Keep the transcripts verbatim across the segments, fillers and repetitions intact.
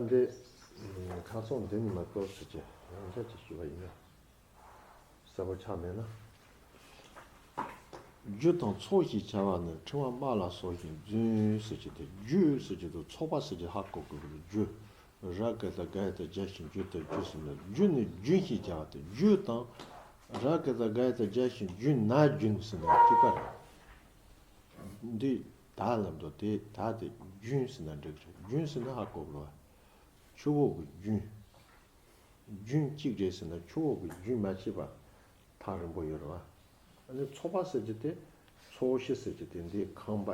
ད་འདི་ཁ་སང་འདི་ཉིན་མ་གཏོགས་སུ་ཅི་ཡང་བསྐྱར་ཅིག་ཞུ་བ་ཡིན་ན། གསལ་པོ་ཆགས་མེད་ན། རྒྱུ་དང་ཚོགས་ཞེས་བྱ་བ་ནི་ཕྲེང་བ་དམར་ལ་སོགས་ཤིང་རྫུན་ཟེར་གྱི་དེ། རྒྱུ་ཟེར་གྱི་དེ་ཚོགས་པ་ཟེར་གྱི་ཧ་གོ་དགོས་ཀྱི་རེད། རྒྱུ། ར་ག་བཏགས་རྒ་ཡ་བཏགས་རྒྱ་ཞབས་ཀྱུ་རྒྱུ་དང་རྒྱུ་ཟེར་ན། རྒྱུ་ནི་རྒྱུན་ཞེས་བྱ་བ་སྟེ། རྒྱུ་དང་། ར་ག་བཏགས་རྒ་ཡ་བཏགས་རྒྱ་ཞབས་ཀྱུ་རྒྱུ་ན་རྒྱུན་ཟེར་ན་གཅིག་པ་རེད། འདི་ད་ལབ་འདུག་དེ་ད་དེ་རྒྱུན་ཟེར་ན་འགྲིག་རེད། རྒྱུན་ཟེར་ན་ཧ་གོ་དགོས་རེད་བ། ཆུ་བོ་གི་རྒྱུན། རྒྱུན་གཅིག་རེད་ཟེར་ན་ཆུ་བོ་གི་རྒྱུན་མ་ཆད་པ་ཐག་རིང་པོ་ཡོད་རེད་བ། ཨ་ནི་ཚོགས་པ་ཟེར་གྱི་དེ། ཚོགས་བཞི་ཟེར་གྱི་དེ་འདི་ཁང་པ་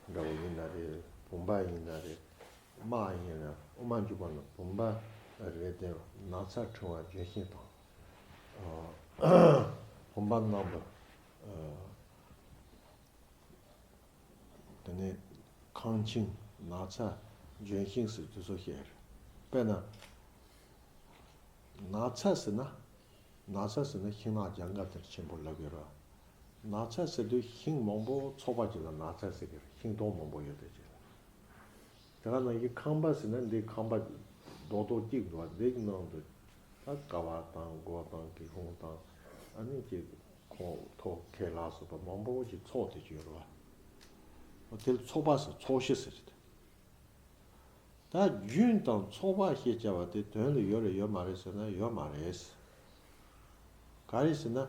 འདྲ་བོ་ཡིན་ན་རེད། བུམ་པ་ཡིན་ན་རེད། དམག་ཡིན་ན། དབུ་མ་འཇུག་པ་ན་བུམ་པ་རེད་དེ། ན་ཚ་ཕྲེང་བ་ལྗོན་ཤིང་དང་། ཨ། བུམ་པ་རྣམ་པ། ཨ། དེ་ནས་ཁང་ཆེན། ན་ཚ། ལྗོན་ཤིང་ཟེར་དེ་ཚོ་བཤད་རེད། དཔེར་ན། ན་ཚ་ཟེར་ན། ན་ཚ་ཟེར་ན་ཤིང་ནགས་ལྗང་ག་དེར་ཆེན་པོ་ལབ་ཡོད་རེད། ན་ཚ་ཟེར་དུས་ཤིང་མང་པོ་ཚོགས་པ་ཅིག་ལ་ན་ཚ་ཟེར་གྱི་རེད། ཤིང་སྡོང་མང་པོ་ཡོད་དེ་ཅིག་ལ། དེ་ག་ནང་བཞིན་ཁང་པ་ཟེར་ན་འདི་ཁང་པ་རྡོག་རྡོག་གཅིག་འདུག་བ། འདི་གི་ནང་དུ་ད་ཀ་བ་དང་སྒོ་དང་སྒེའུ་ཁུང་དང་། ཨ་ནི་ཅིག་ཁོག་ཐོག་ཁལ་ལ་སོགས་པ་མང་པོ་ཅིག་ཚོགས་དེ་ཅིག་ཡོད་རེད་བ། དེ་ལ་ཚོགས་པ་ཟེར། ཚོགས་བཞི་ཟེར་གྱི་འདུག་ད་རྒྱུན་དང་ཚོགས་པ་ཞེས་བྱ་བ་དེ་དོན་ལ་ཡོད་རེད་ཡོད་མ་རེད་ཟེར་ན་ཡོད་མ་རེད། ག་རེ་ཟེར་ན།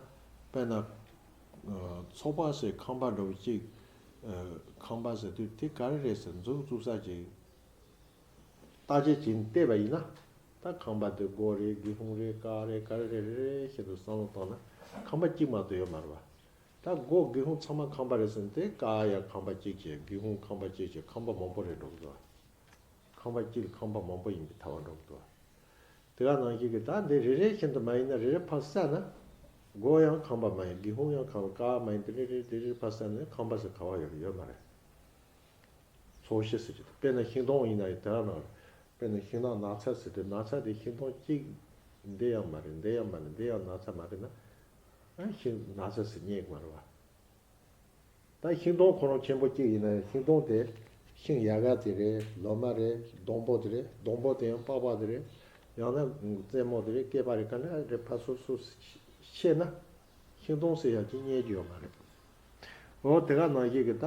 དཔེར་ན། ཨ། ཚོགས་པ་ཟེར་ཁང་པ་འདྲ་བོ་གཅིག་ཨ། ཁང་པ་ཟེར་དུས་དེ་ག་རེ་རེད་ཟེར་མཛུབ་བཙུགས་ས་ཅིག་བརྟག་དཔྱད་བྱས་ནས་བལྟས་པ་ཡིན་ན། ད་ཁང་པ་དེ་སྒོ་རེད། སྒེའུ་ཁུང་རེད། ཀ་རེད། ག་རེ་རེད། རེ་རེ་བཞིན་དུ་བསམ་བློ་བཏང་ན་ཁང་པ་གཅིག་མ་གཏོགས་ཡོད་མ་རེད་བ། ད་སྒོ་སྒེའུ་ཁུང་ཚང་མ་ཁང་པ་རེད་ཟེར་ན་དེ་ཀ་ཡ་ཁང་པ་གཅིག་བྱས། སྒེའུ་ཁུང་ཁང་པ་གཅིག་བྱས། ཁང་པ་མང་པོ་རེད་འགྲོ་གི་འདུག་བ། ཁང་པ་གཅིག་ལ་ཁང་པ་མང་པོ་ཡིན་པའི་ཐལ་བ་འགྲོ་གི་འདུག་བ། དེ་ག་ནང་བཞིན་གྱི་ད་འདི་རེ་རེ་བཞིན་དུ་མ་ཡིན་ན། རེ་རེ་ཕར་བསལ་ན། སྒོ་ཡང་ཁང་པ་མ་ཡིན། སྒེའུ་ཁུང་ཡང་ཁང་པ། ཀ་མ་ཡིན། དེ་རེ་རེ་དེ་རེ་ཕར་བསལ་ན་ཁང་པ་ཟེར་ག་བ་ཡོད་རེད། ཡོད་མ་རེད། ཚོགས་བཞི་ཟེར་གྱི་འདུག་དཔེར་ན་ཤིང་སྡོང་ཡིན་ན་ཡང་དེ་ག་ནང་རེད། དཔེར་ན་ཤིང་ནགས་ན་ཚ་ཟེར་དུས་ན་ཚ་དེ་ཤིང་སྡོང་གཅིག་འདི་ཡང་མ་རེད། འདི་ཡང་མ་རེད། འདི་ཡང་ན་ཚ་མ་རེད་ན། ཨ། ཤིང་ན་ཚ་ཟེར་རྙེད་ཀྱི་མ་རེད་བ། ད་ཤིང་སྡོང་ཁོ་རང་ཆེན་པོ་གཅིག་ཡིན་ན་ཡང་ཤིང་སྡོང་དེ་ཤིང་ཡལ་ག་དེ་རེད། ལོ་མ་རེད། སྡོང་པོ་དེ་རེད། སྡོང་པོ་དེ་ཡང་པགས་པ་དེ་རེད། ཡང་ན་རྩེ་མོ་དེ་རེད། སྐེད་པ་རེད། ག་ནས་རེད། ཕར་ཚུར་ཚུར་ཤེས་ན་ཤིང་སྡོང་ཟེར་ཡག་ཅིག་རྙེད་རྒྱུ་ཡོད་མ་རེད། འོ་དེ་ག་ནང་བཞིན་གྱི་ད་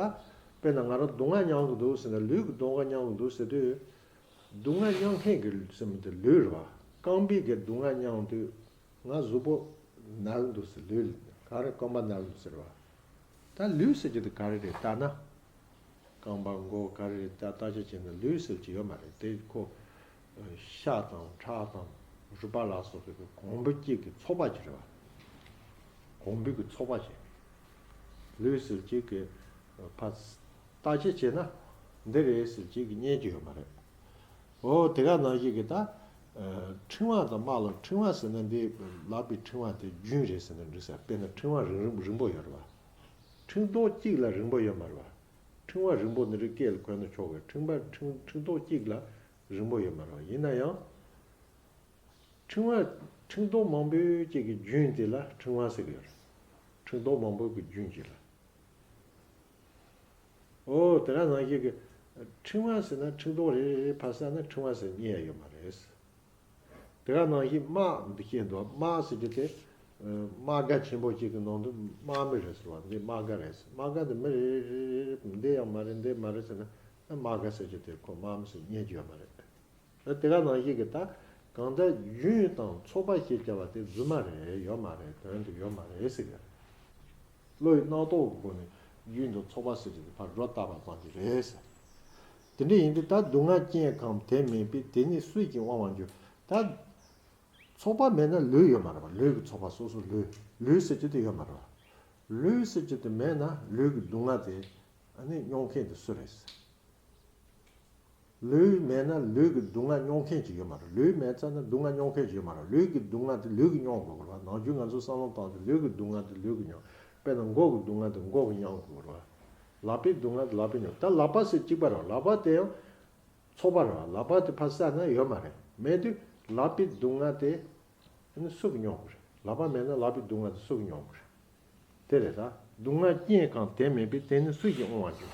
དཔེར་ན་ང་རང་སྡུག་བསྔལ་མྱང་གི་འདུག་ཟེར་ན། ལུས་ཀྱི་སྡུག་བསྔལ་མྱང་གི་འདུག་ཟེར་དུས། སྡུག་བསྔལ་མྱང་མཁན་གྱི་སེམས་དེ་ལུས་རེད་བ། རྐང་པའི་གི་སྡུག་བསྔལ་མྱང་དུས་ང་གཟུགས་པོ་ན་གི་འདུག་ཟེར། ལུས་ག་རེ་རྐང་པ་ན་གི་འདུག་ཟེར་བ། ད་ལུས་ཟེར་གྱི་དེ་ག་རེ་རེད་ལྟ་ན། རྐང་པ་མགོ་ག་རེ་རེད་ལྟ། བརྟག་དཔྱད་བྱས་ན་ལུས་ཟེར་གྱི་ཡོད་མ་རེད། དེ་ཁོ་ཤ་དང་ཁྲག་དང་རུས་པ་ལ་སོགས་པའི་གོང་བུ་གཅིག་གི་ཚོགས་པ་ཅིག་རེད་བ། གོང་བུ་གི་ཚོགས་པ་ཅིག་ལུས་ཟེར་གྱི་གི་ཕར་བརྟག་དཔྱད་བྱས་ན་འདི་རེད་ཟེར་གྱི་གི་རྙེད་ཀྱི་ཡོད་མ་རེད། འོ་དེ་ག་ནང་བཞིན་གྱི་ད། ཨ། ཕྲེང་བ་དང་དམག་ལ། ཕྲེང་བ་ཟེར་ན་འདི་ལག་པའི་ཕྲེང་བ་དེ་རྒྱུན་རེད་ཟེར་ན་འགྲིག་ས། དཔེར་ན་ཕྲེང་བ་རིང་རིང་རིང་པོ་ཡོད་རེད་བ། ཕྲེང་རྡོག་གཅིག་ལ་རིང་པོ་ཡོད་མ་རེད་བ། ཕྲེང་བ་རིང་པོ་འདི་རིགས་སྐད་ལ་གོ་ན་ཆོག་གི། ཕྲེང་བ་ཕྲེང་ཕྲེང་རྡོག་གཅིག་ལ་རིང་པོ་ཡོད་མ་རེད་བ། ཡིན་ན་ཡང་། ཕྲེང་བ་ཕྲེང་རྡོག་མང་པོའི་གཅིག་གི་རྒྱུན་དེ་ལ་ཕྲེང་བ་ཟེར་གི་ཡོད་རེད། ཕྲེང་རྡོག་མང་པོ་གི་རྒྱུན་གཅིག་ལ། འོ་དེ་ག་ནང་བཞིན་གྱི་ཕྲེང་བ་ཟེར་ན་ཕྲེང་རྡོག་རེ་རེ་རེ་ཕར་བསལ་ན་ཕྲེང་བ་ཟེར་རྙེད་ཡ་ཡོད་མ་རེད། དེ་ག་ནང་བཞིན་དམག་འདི་བཤད་འདུག་དམག་ཟེར་རྒྱུ་དེ། ཨ། དམག་སྒར་ཆེན་པོ་གཅིག་གི་ནང་དུ་དམག་མི་རེད་ཟེར་བ། འདི་དམག་སྒར་རེད་ཟེར། དམག་སྒར་དུ་མི་རེ་རེ་རེ་རེ་འདི་ཡང་མ་རེད། འདི་མ་རེད་ཟེར་ན། ཨ། དམག་སྒར་ཟེར་རྒྱུ་དེ་ཁོ་དམག་མི་ཟེར་རྙེད་རྒྱུ་ཡོད་མ་རེད། ད་དེ་ག་ནང་བཞིན་གྱི་ད་གང་ལྟར་རྒྱུན་དང་ཚོགས་པ་ཞེས་བྱ་བ་དེ་རྫུན་མ་རེད། ཡོད་མ་རེད། དོན་དུ་ཡོད་མ་རེད་ཟེར་གི། བློ་ཡི་རྣམ་རྟོག་གི་སྒོ་ནས་རྒྱུན་དང་ཚོགས་པ་ཟེར་གྱི་དེ་ཕར་སྒྲོ་བཏགས་པ་ཙམ་ཞིག་རེད་ཟེར། དེ་འདྲ་ཡིན་དུས་ད་སྡུག་བསྔལ་རྐྱེན་གང་དེ་མེད་པས། དེ་ནི་སུས་ཀྱང་དབང་བར་འགྱུར། ད་ཚོགས་པ་མེད་ན་ལུས་ཡོད་མ་རེད་པ། ལུས་ཀྱི་ཚོགས་པ་སོ་སོ་ལུས། ལུས་ཟེར་རྒྱུ་དེ་ཡོད་མ་རེད་པ། ལུས་ཟེར་རྒྱུ་དེ་མེད་ན་ལུས་ཀྱི་སྡུག་བསྔལ་དེ་ཨ་ནི་མྱོང་མཁན་དེ་སུ་རེད་ཟེར། ལུས་མེད་ན་ལུས་ཀྱི་སྡུག་བསྔལ་མྱོང་མཁན་ཅིག་ཡོད་མ་རེད། ལུས་མེད་ཚར་ན་སྡུག་བསྔལ་མྱོང་མཁན་ཅིག་ཡོད་མ་རེད། ལུས་ཀྱི་སྡུག་བསྔལ་དེ་ལུས་ཀྱིས་མྱོང་དགོས་རེད་པ། ནམ་རྒྱུན་ང་ཚོ་བསམ་བློ་བཏང་དུས་ལུས་ཀྱི་སྡུག་བསྔལ་དེ་ལུས་ཀྱིས་མྱོང་། དཔེར་ན་མགོ་གི་སྡུག་བསྔལ་དེ་མགོ་གིས་མྱོང་དགོས་རེད་པ། ལག་པའི་སྡུག་བསྔལ་དེ་ལག་པས་མྱོང་། ད་ལག་པ་ཟེར་གཅིག་པ་རེད་པ། ལག་པ་དེ་ཡང་ཚོགས་པ་རེད་པ། ལག་པ་དེ་ཕར་བསལ་ན་ཡོད་མ་རེད། མེད་དུས་ལག་པའི་སྡུག་བསྔལ་དེ་ཨ་ནི་སུ་གིས་མྱོང་དགོས་རེད། ལག་པ་མེད་ན་ལག་པའི་སྡུག་བསྔལ་དེ་སུ་གིས་མྱོང་དགོས་རེད། དེ་རེད་ད། སྡུག་བསྔལ་རྐྱེན་གང་དེ་མེད་པས། དེ་ནི་སུས་ཀྱང་དབང་བར་འགྱུར།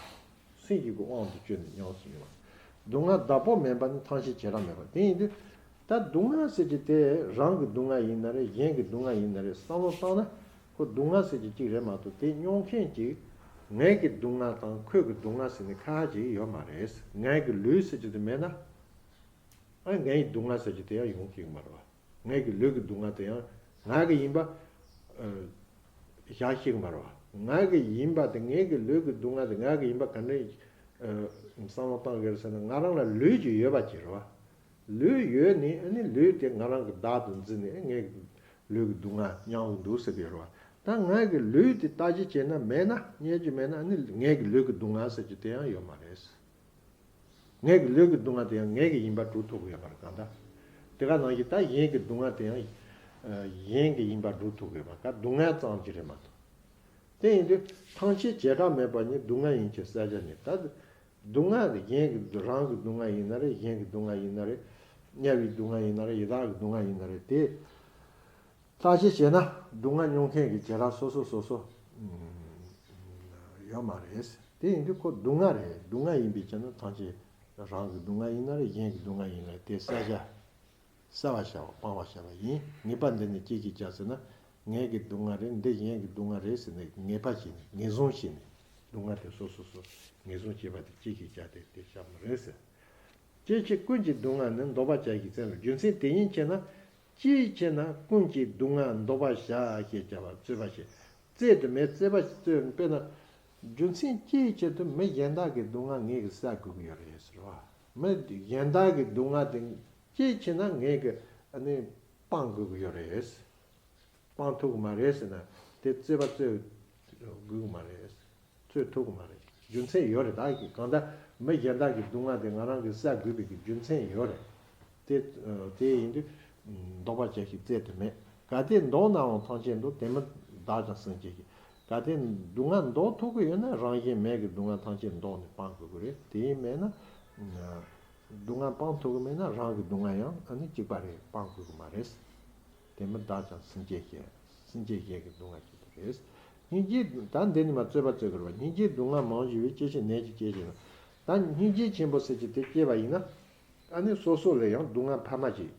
སེམས་ཀྱི་དབང་དུ་བཅོས་ནས་ཉམས་སུ་མྱོང་ སྡུག་བསྔལ་བདག་པོ་མིན་པ་ནི་ཐམས་ཅད་བྱེ་བྲག་མེད་པ། དེ་ཡིན་དུས་ད་སྡུག་བསྔལ་ཟེར་གྱི་དེ་རང་གི་སྡུག་བསྔལ་ཡིན་ན་རེད། གཞན་གྱི་སྡུག་བསྔལ་ཡིན་ན་རེད། བསམ་བློ་བཏང་ན་ཁོ་སྡུག་བསྔལ་ཟེར་གྱི་གཅིག་རེད་མ་གཏོགས། དེ་མྱོང་མཁན་གྱི་ངའི་གི་སྡུག་བསྔལ་དང་ཁོའི་གི་སྡུག་བསྔལ་ཟེར་ནས་ཁ་ཁ་ཅིག་ཡོད་མ་རེད། ངའི་གི་ལུས་ཟེར་གྱི་དེ་མེད་ན། ཨ་ངའི་སྡུག་བསྔལ་ཟེར་གྱི་དེ་ཡང་ཡོང་གི་མ་རེད་བ། ངའི་གི་ལུས་ཀྱི་སྡུག་བསྔལ་དེ་ཡང་ང་གི་ཡིན་པ་བཞག་ཤེས་ཀྱི་མ་རེད་བ། ང་གི་ཡིན་པ་དེ། ངའི་གི་ལུས་ཀྱི་སྡུག་བསྔལ་དེ་ང་གི་ཡིན་པ་ག་འདྲ་བསམ་བློ་བཏང་གི་རེད་ཟེར་ན། ང་རང་ལ་ལུས་ཀྱི་ཡོད་པ་ཅིག་རེད་བ། ལུས་ཡོད་ནི་ཨ་ནི་ལུས་དེ་ང་རང་གི་བདག་ཏུ་འཛིན་ནས་ངའི་ལུས་ཀྱི་སྡུག་བསྔལ་མྱང་གི་འདུག་ཟེར་གི་རེད་བ། ད་ང་གི་ལུས་དེ་ལྟ་ཞིབ་བྱས་ན་མེད་ན། རྙེད་རྒྱུ་མེད་ན། ཨ་ནི་ངའི་གི་ལུས་ཀྱི་སྡུག་བསྔལ་ཟེར་རྒྱུ་དེ་ཡང་ཡོད་མ་རེད། ངའི་གི་ལུས་ཀྱི་སྡུག་བསྔལ་དེ་ཡང་ངའི་གི་ཡིན་པ་སྒྲུབ་ཐུབ་ཀྱི་ཡོད་མ་རེད། གང་ལྟར་དེ་ག་ནང་བཞིན་ད་གཞན་གྱི་སྡུག་བསྔལ་དེ་ཡང་གཞན་གྱི་ཡིན་པ་སྒྲུབ་ཐུབ་ཀྱི་ཡོད་མ་རེད། སྡུག་བསྔལ་ཙམ་གྱིས་རེད་མ་གཏོགས། དེ་ཡིན་དུས་ཐམས་ཅད་བྱེ་བྲག་མེད་པ་ཉིད། སྡུག་བསྔལ་ཡིན་ཕྱིར་བསལ་བྱ་ཉིད། ད་སྡུག་བསྔལ་དེ་གཞན་གྱི་རང་གི་སྡུག་བསྔལ་ཡིན་ན་རེད། གཞན་གྱི་སྡུག་བསྔལ་ཡིན་ན་རེད། དམྱལ་བའི་སྡུག་བསྔལ་ཡིན་ན་རེད། ཡི་དྭགས་ཀྱི་སྡུག་བསྔལ་ཡིན་ན་རེད། དེ་བརྟག་དཔྱད་བྱས་ན་སྡུག་བསྔལ་མྱོང་མཁན་གྱི་བྱེ་བྲག་སོ་སོ་སོ་སོ་ཡོད་མ་རེད། དེ་ཡིན་དུས་ཁོ་སྡུག་བསྔལ་རེད། སྡུག་བསྔལ་ཡིན་པའི་ཕྱིར་ན་ཐམས་ཅད་རང་གི་སྡུག་བསྔལ་ཡིན་ན་རེད། གཞན་གྱི་སྡུག་བསྔལ་ཡིན་ན་རེད། དེ་བསལ་བྱ། བསལ་བར་བྱ་བ། སྤང་བར་བྱ་བ་ཡིན། ངེས་པ་འདི་ནི་ཅི་ཞིག་བྱ་ཟེར་ན། ངེད་ཀྱི་སྡུག་བསྔལ་རེད། འདི་གཞན་གྱི་སྡུག་བསྔལ་རེད་ཟེར་ནས་ངེས་པ་བྱས་ནས། ངེས་བཟུང་བྱས་ནས། སྡུག་བསྔལ་དེ་སོ་སོ་སོ་ངེས་བཟུང་བྱས་པ་དེ་ཅི་ཞིག་བྱ་སྟེ་དེ་བྱ་མི་རེད་ཟེར། ཅིའི་ཕྱིར་ཀུན་གྱི་སྡུག་བསྔལ་ནི། འདོགས་པར་བྱ་ཞིང་བཙལ་ལ། རྒྱུ་མཚན་དེ་ཡིན་ཕྱིར་ན། ཅིའི་ཕྱིར་ན་ཀུན་གྱི་སྡུག་བསྔལ་འདོགས་པར་བྱ་ཞེས་བྱ་བ་རྩོད་པ་བྱེད། རྩོད་དུ་མེད། རྩོད་པ་རྩོད། དཔེར་ན། རྒྱུ་མཚན་ཅིའི་ཕྱིར་དུ་མི་གཞན་དག་གི་སྡུག་བསྔལ་ངེད་ཀྱིས་བསལ་དགོས་ཀྱི་ཡོད་རེད་ཟེར་བ། མི་གཞན་དག་གི་སྡུག་བསྔལ་དེ་ཅིའི་ཕྱིར་ན་ངེད་ཀྱིས་ཨ་ནི་སྤང་དགོས་ཀྱི་ཡོད་རེད། སྤང་ཐུབ་ཀྱི་མ་རེད་ཟེར་ན། དེ་རྩོད་པ་རྩོད་དགོས་ཀྱི་མ་རེད། རྩོད་ཐུབ་ཀྱི་མ་རེད། རྒྱུ་མཚན་ཡོད་རེད། ད་གང་ལྟར་མི་གཞན་དག་གི་སྡུག་བསྔལ་དེ་ང་རང་གིས་བསལ་དགོས་པའི་གི་རྒྱུ་མཚན་ཡོད་རེད། དེ་དེ་ཡིན་དུས་འདོགས་པར་བྱ་ཞིང་བཙལ་དུ་མེད། གལ་ཏེ་འདོགས་ནའང་ཐམས་ཅད་འདོགས། དེ་མི་བདག་ཀྱང་སེམས་ཅན་ཞེས། གལ་ཏེ་སྡུག་བསྔལ་འདོགས་ཐུབ་ཀྱི་ཡོད་ན། རང་གཞན་མེད་ཀྱི་སྡུག་བསྔལ་ཐམས་ཅད་འདོགས་ནས་སྤང་དགོས་ཀྱི་རེད། དེ་མེད་ན། སྡུག་བསྔལ་སྤང་ཐུབ་ཀྱི་མེད་ན། རང་གི་སྡུག་བསྔལ་ཡང་ཨ་ནི་གཅིག་པ་རེད། སྤང་དགོས་ཀྱི་མ་རེད། དེ་མི་བདག་ཀྱང་སེམས་ཅན་ཞེས། སེམས་ཅན་གཞན་གྱི་སྡུག་བསྔལ་ཞེས་པ་རེད། སྙིང་རྗེ། ད་འདི་ནི་མ་རྩོད་པ་རྩོད་དགོས་པ། སྙིང་རྗེའི་སྡུག་བསྔལ་མང་ཞུས་པས། ཅི་ཕྱིར་ནད་ཀྱིས་བསྐྱེད་ཅེ་ན། ད་སྙིང་རྗེ་ཆེན་པོ་ཟེར་གྱི་དེ་སྐྱེས་པ་ཡིན་ན། ཨ་ནི་སོ་སོ་ལ་ཡང་སྡུག་བསྔལ་འཕར་མ་ཅིག་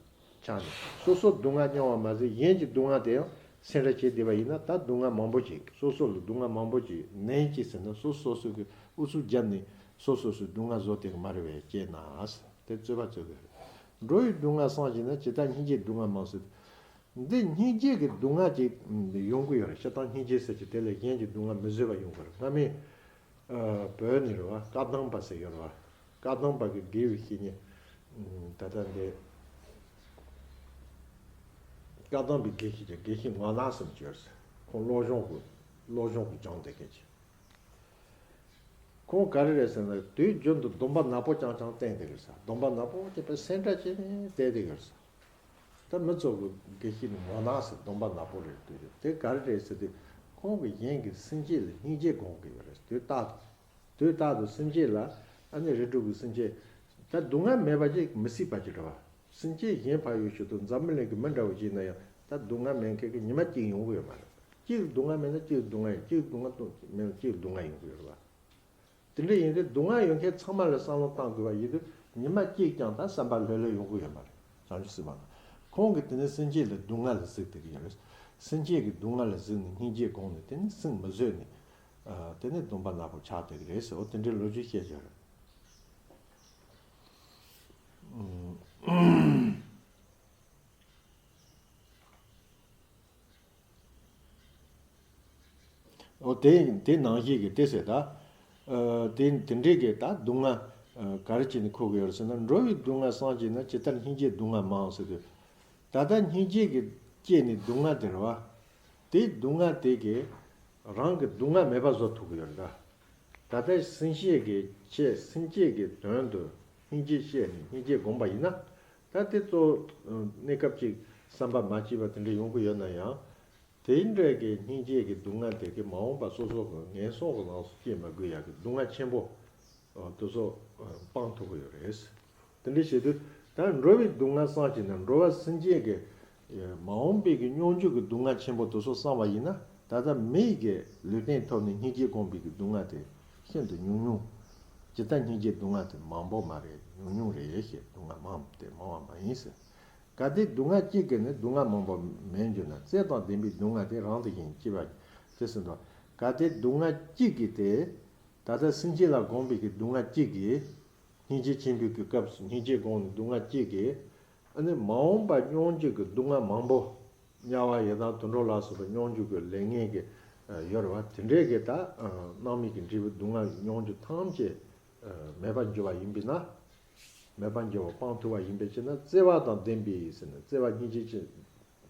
ཆགས་ནས། སོ་སོ་སྡུག་བསྔལ་མྱོང་བ་མ་ཟད་གཞན་གྱི་སྡུག་བསྔལ་དེ་ཡང་སེམས་ཁྲལ་བྱེད་བསྡད་པ་ཡིན་ན། ད་སྡུག་བསྔལ་མང་པོ་ཅིག་སོ་སོ་ལ་སྡུག་བསྔལ་མང་པོ་ཅིག་ནད་ཅིག་ཟེར་ན། སོ་སོ་སོ་གི་ཨུ་ཚུགས་བརྒྱབ་ནས་སོ་སོ་སོའི་སྡུག་བསྔལ་བཟོ་བསྡད་ཀྱི་མ་རེད་པས། ཅེ་ན། དེ་རྩོད་པ་རྩོད་དགོས་རེད། འགྲོ་བའི་སྡུག་བསྔལ་སངས་ཞེ་ན། ཇི་ལྟར་སྙིང་རྗེའི་སྡུག་བསྔལ་མང་ཟེར། འདི་སྙིང་རྗེ་གི་སྡུག་བསྔལ་ཅིག་ཡོང་གི་ཡོད་རེད། སྤྱིར་བཏང་སྙིང་རྗེ་ཟེར་གྱི་དེ་ལ་གཞན་གྱི་སྡུག་བསྔལ་མི་བཟོད་པ་ཡོང་གི་རེད། སྔ་མའི་བོད་ནས་རེད་བ། བཀའ་གདམས་པ་ཟེར་ཡོད་རེད་བ། བཀའ་གདམས་པ་གི་དགེ་བའི་བཤེས་གཉེན། ད་ལྟ་འདི་བཀའ་གདམས་པའི་དགེ་བཤེས་ཀྱི་དགེ་བཤེས་ངག་དབང་ཟེར་གྱི་ཡོད་རེད། ཁོང་བློ་སྦྱོང་གི། བློ་སྦྱོང་གི་སྦྱངས་བསྡད་མཁན་ཅིག་ཁོང་ག་རེ་རེད་ཟེར་ན། དུས་རྒྱུན་དུ་སྡོམ་པ་ནག་པོ་རྐྱང་རྐྱང་བསྟེན་བསྡད་ཀྱི་རེད་ཟེར། སྡོམ་པ་ནག་པོ་བྱས་པའི་སེམས་ཁྲལ་བྱས་ནས་བསྡད་བསྡད་ཀྱི་རེད་ཟེར། ད་མི་ཚོ་གི་དགེ་བཤེས་ནི་ངག་དབང་ཟེར། སྡོམ་པ་ནག་པོ་རེད་འདུག་དེ་ག་རེ་རེད་ཟེར་དུས། ཁོང་གིས་གཞན་གྱི་སེམས་བསྐྱེད་ལ་སྙིང་རྗེ་སྒོམ་གྱི་ཡོད་རེད། དུས་རྟག་ཏུ། དུས་རྟག་ཏུ་སེམས་བསྐྱེད་ལ། ཨ་ནི་རིགས་དྲུག་གི་སེམས་བསྐྱེད། ད་སྡུག་བསྔལ་མེད་པ་ཅིག་མི་སྲིད་པ་ཅིག་རེད་བ། སེམས་བསྐྱེད་གཞན་ཕར་ཡོད་ཞུ་དུས། འཛམ་བུ་གླིང་གི་མི་འདྲ་བོ་ཅིག་ན་ཡང་ད་སྡུག་བསྔལ་མེད་མཁན་གྱི་ཉི་མ་གཅིག་ཡོང་གི་ཡོད་མ་རེད། གཅིག་སྡུག་བསྔལ་མེད་ན་གཅིག་སྡུག་བསྔལ་ཡོད། གཅིག་སྡུག་བསྔལ་མེད་ན་གཅིག་སྡུག་བསྔལ་ཡོང་གི་ཡོད་རེད་བ། དེ་འདྲ་ཡིན་དུས་སྡུག་བསྔལ་ཡོད་མཁན་ཚང་མ་ལ་བསམ་བློ་བཏང་དགོས་པ་ཡིན་དུས། ཉི་མ་གཅིག་ཀྱང་ད་བསམ་པ་ལྷོད་ལྷོད་ཡོང་གི་ཡོད་མ་རེད། བྱང་ཆུབ་སེམས་དཔའ་ལ། ཁོང་གིས་དེ་ནས་སེམས་བསྐྱེད་ལ་སྡུག་བསྔལ་ལ་གཟིགས་བསྡད་ཀྱི་ཡོད་རེད། སེམས་བསྐྱེད་ཀྱི་སྡུག་བསྔལ་ལ་གཟིགས་ནས་སྙིང་རྗེ་སྒོམ་ནས། དེ་ནས་སེམས་མི་བཟོད་ནས། ཨ། དེ་ནས་སྡོམ་པ་ནག་པོ་ཆགས་བསྡད་ཀྱི་རེད་ཟེར། འོ་དེ་འདྲའི་ལོ་རྒྱུས་བཤད་ཀྱི་ཡོད་རེད། ཨུམ། འོ་དེ། དེ་ནང་བཞིན་གྱི་དེ་ཟེར་ད། ཨ། དེ་དེ་འདྲའི་གི་ད་སྡུག་བསྔལ། ཨ། ག་རེ་བྱས་ནས་འཁོར་གྱི་ཡོད་རེད་ཟེར་ན། འགྲོ་བའི་སྡུག་བསྔལ་སངས་རྒྱས་ན། ཇི་ལྟར་སྙིང་རྗེའི་སྡུག་བསྔལ་མང་ཟེར་དུས། ད་ལྟ་སྙིང་རྗེ་གི་སྐྱེས་ནས་སྡུག་བསྔལ་དེ་རེད་བ། དེའི་སྡུག་བསྔལ་དེ་གིས་རང་གི་སྡུག་བསྔལ་མེད་པ་བཟོ་ཐུབ་ཀྱི་ཡོད་རེད་ད། ད་ལྟ་སེམས་བསྐྱེད་ཀྱི་ཆེད། སེམས་བསྐྱེད་ཀྱི་དོན་དུ་སྙིང་རྗེ་བསྐྱེད་ནས་སྙིང་རྗེ་སྒོམ་པ་ཡིན་ན། ད་དེ་གཙོ་བོ་གནས་སྐབས་གཅིག་བསམ་པ་མ་སྐྱིད་པ་དེ་འདྲ་ཡོང་གི་ཡོད་ན་ཡང་། དེ་འདྲ་གི་སྙིང་རྗེ་གི་སྡུག་བསྔལ་དེ་གིས་མ་འོངས་པ་སོ་སོ་གི་ངན་སོང་གི་ལམ་སོགས་སྐྱེ་མ་དགོས་ཡག་གི་སྡུག་བསྔལ་ཆེན་པོ་དེ་ཚོ་སྤང་ཐུབ་ཀྱི་ཡོད་རེད། དེ་འདྲ་བྱེད་དུས་ད་འགྲོ་བའི་སྡུག་བསྔལ་སངས་ཀྱི་ན། འགྲོ་བ་སེམས་ཅན་གྱི་མ་འོངས་པའི་གི་སྙོམས་འཇུག་གི་སྡུག་བསྔལ་ཆེན་པོ་དེ་ཚོ་བསམ་པ་ཡིན་ན། ད་ལྟ་མིའི་གི་ལུས་རྟེན་ཐོབ་ནས་སྙིང་རྗེ་སྒོམ་པའི་གི་སྡུག་བསྔལ་དེ་ཤིན་ཏུ་ཉུང་ཉུང་ ཇི་ལྟར་སྙིང་རྗེའི་སྡུག་བསྔལ་དེ་མང་པོ་མ་རེད། ཉུང་ཉུང་རེད་ཞེས། སྡུག་བསྔལ་མང་སྟེ་མང་བ་མ་ཡིན་ཟེར། གལ་ཏེ་སྡུག་བསྔལ་གཅིག་གིས་ནི་སྡུག་བསྔལ་མང་པོ་མེད་འགྱུར་ན། བཙལ་དང་ལྡན་པའི་སྡུག་བསྔལ་དེ་རང་དུ་བཞིན་སྐྱེ་བ་དེ་ཟིན་ཏོ། གལ་ཏེ་སྡུག་བསྔལ་གཅིག་གིས་དེ། ད་ལྟ་སེམས་ཅན་ལ་བསྒོམས་པའི་གི་སྡུག་བསྔལ་གཅིག་གིས། སྙིང་རྗེ་ཆེན་པོའི་གི་སྐབས་སུ་སྙིང་རྗེ་བསྒོམས་ནས་སྡུག་བསྔལ་གཅིག་གིས། ཨ་ནི་མ་འོངས་པ་མྱོང་འགྱུར་གྱི་སྡུག་བསྔལ་མང་པོ། དམྱལ་བ་ཡི་དྭགས་དུད་འགྲོ་ལ་སོགས་པ་མྱོང་འགྱུར་གྱི་ལས་ངན་གྱི་ཡོད་རེད་བ། དེ་འདྲའི་གི་ད་སྣང་མེད་ཀྱི་འབྲས་བུ་སྡུག་བསྔལ་མྱོང་འགྱུར་ཐམས་ཅད་མེད་པར་འགྱུར་བ་ཡིན་པས་ན། མེད་པར་འགྱུར་བ་སྤང་ཐུབ་པ་ཡིན་པའི་ཕྱིར་ན། བརྩེ་བ་དང་ལྡན་པའི་ཟེར་ནས། བརྩེ་བ་སྙིང་རྗེ་ཆེ།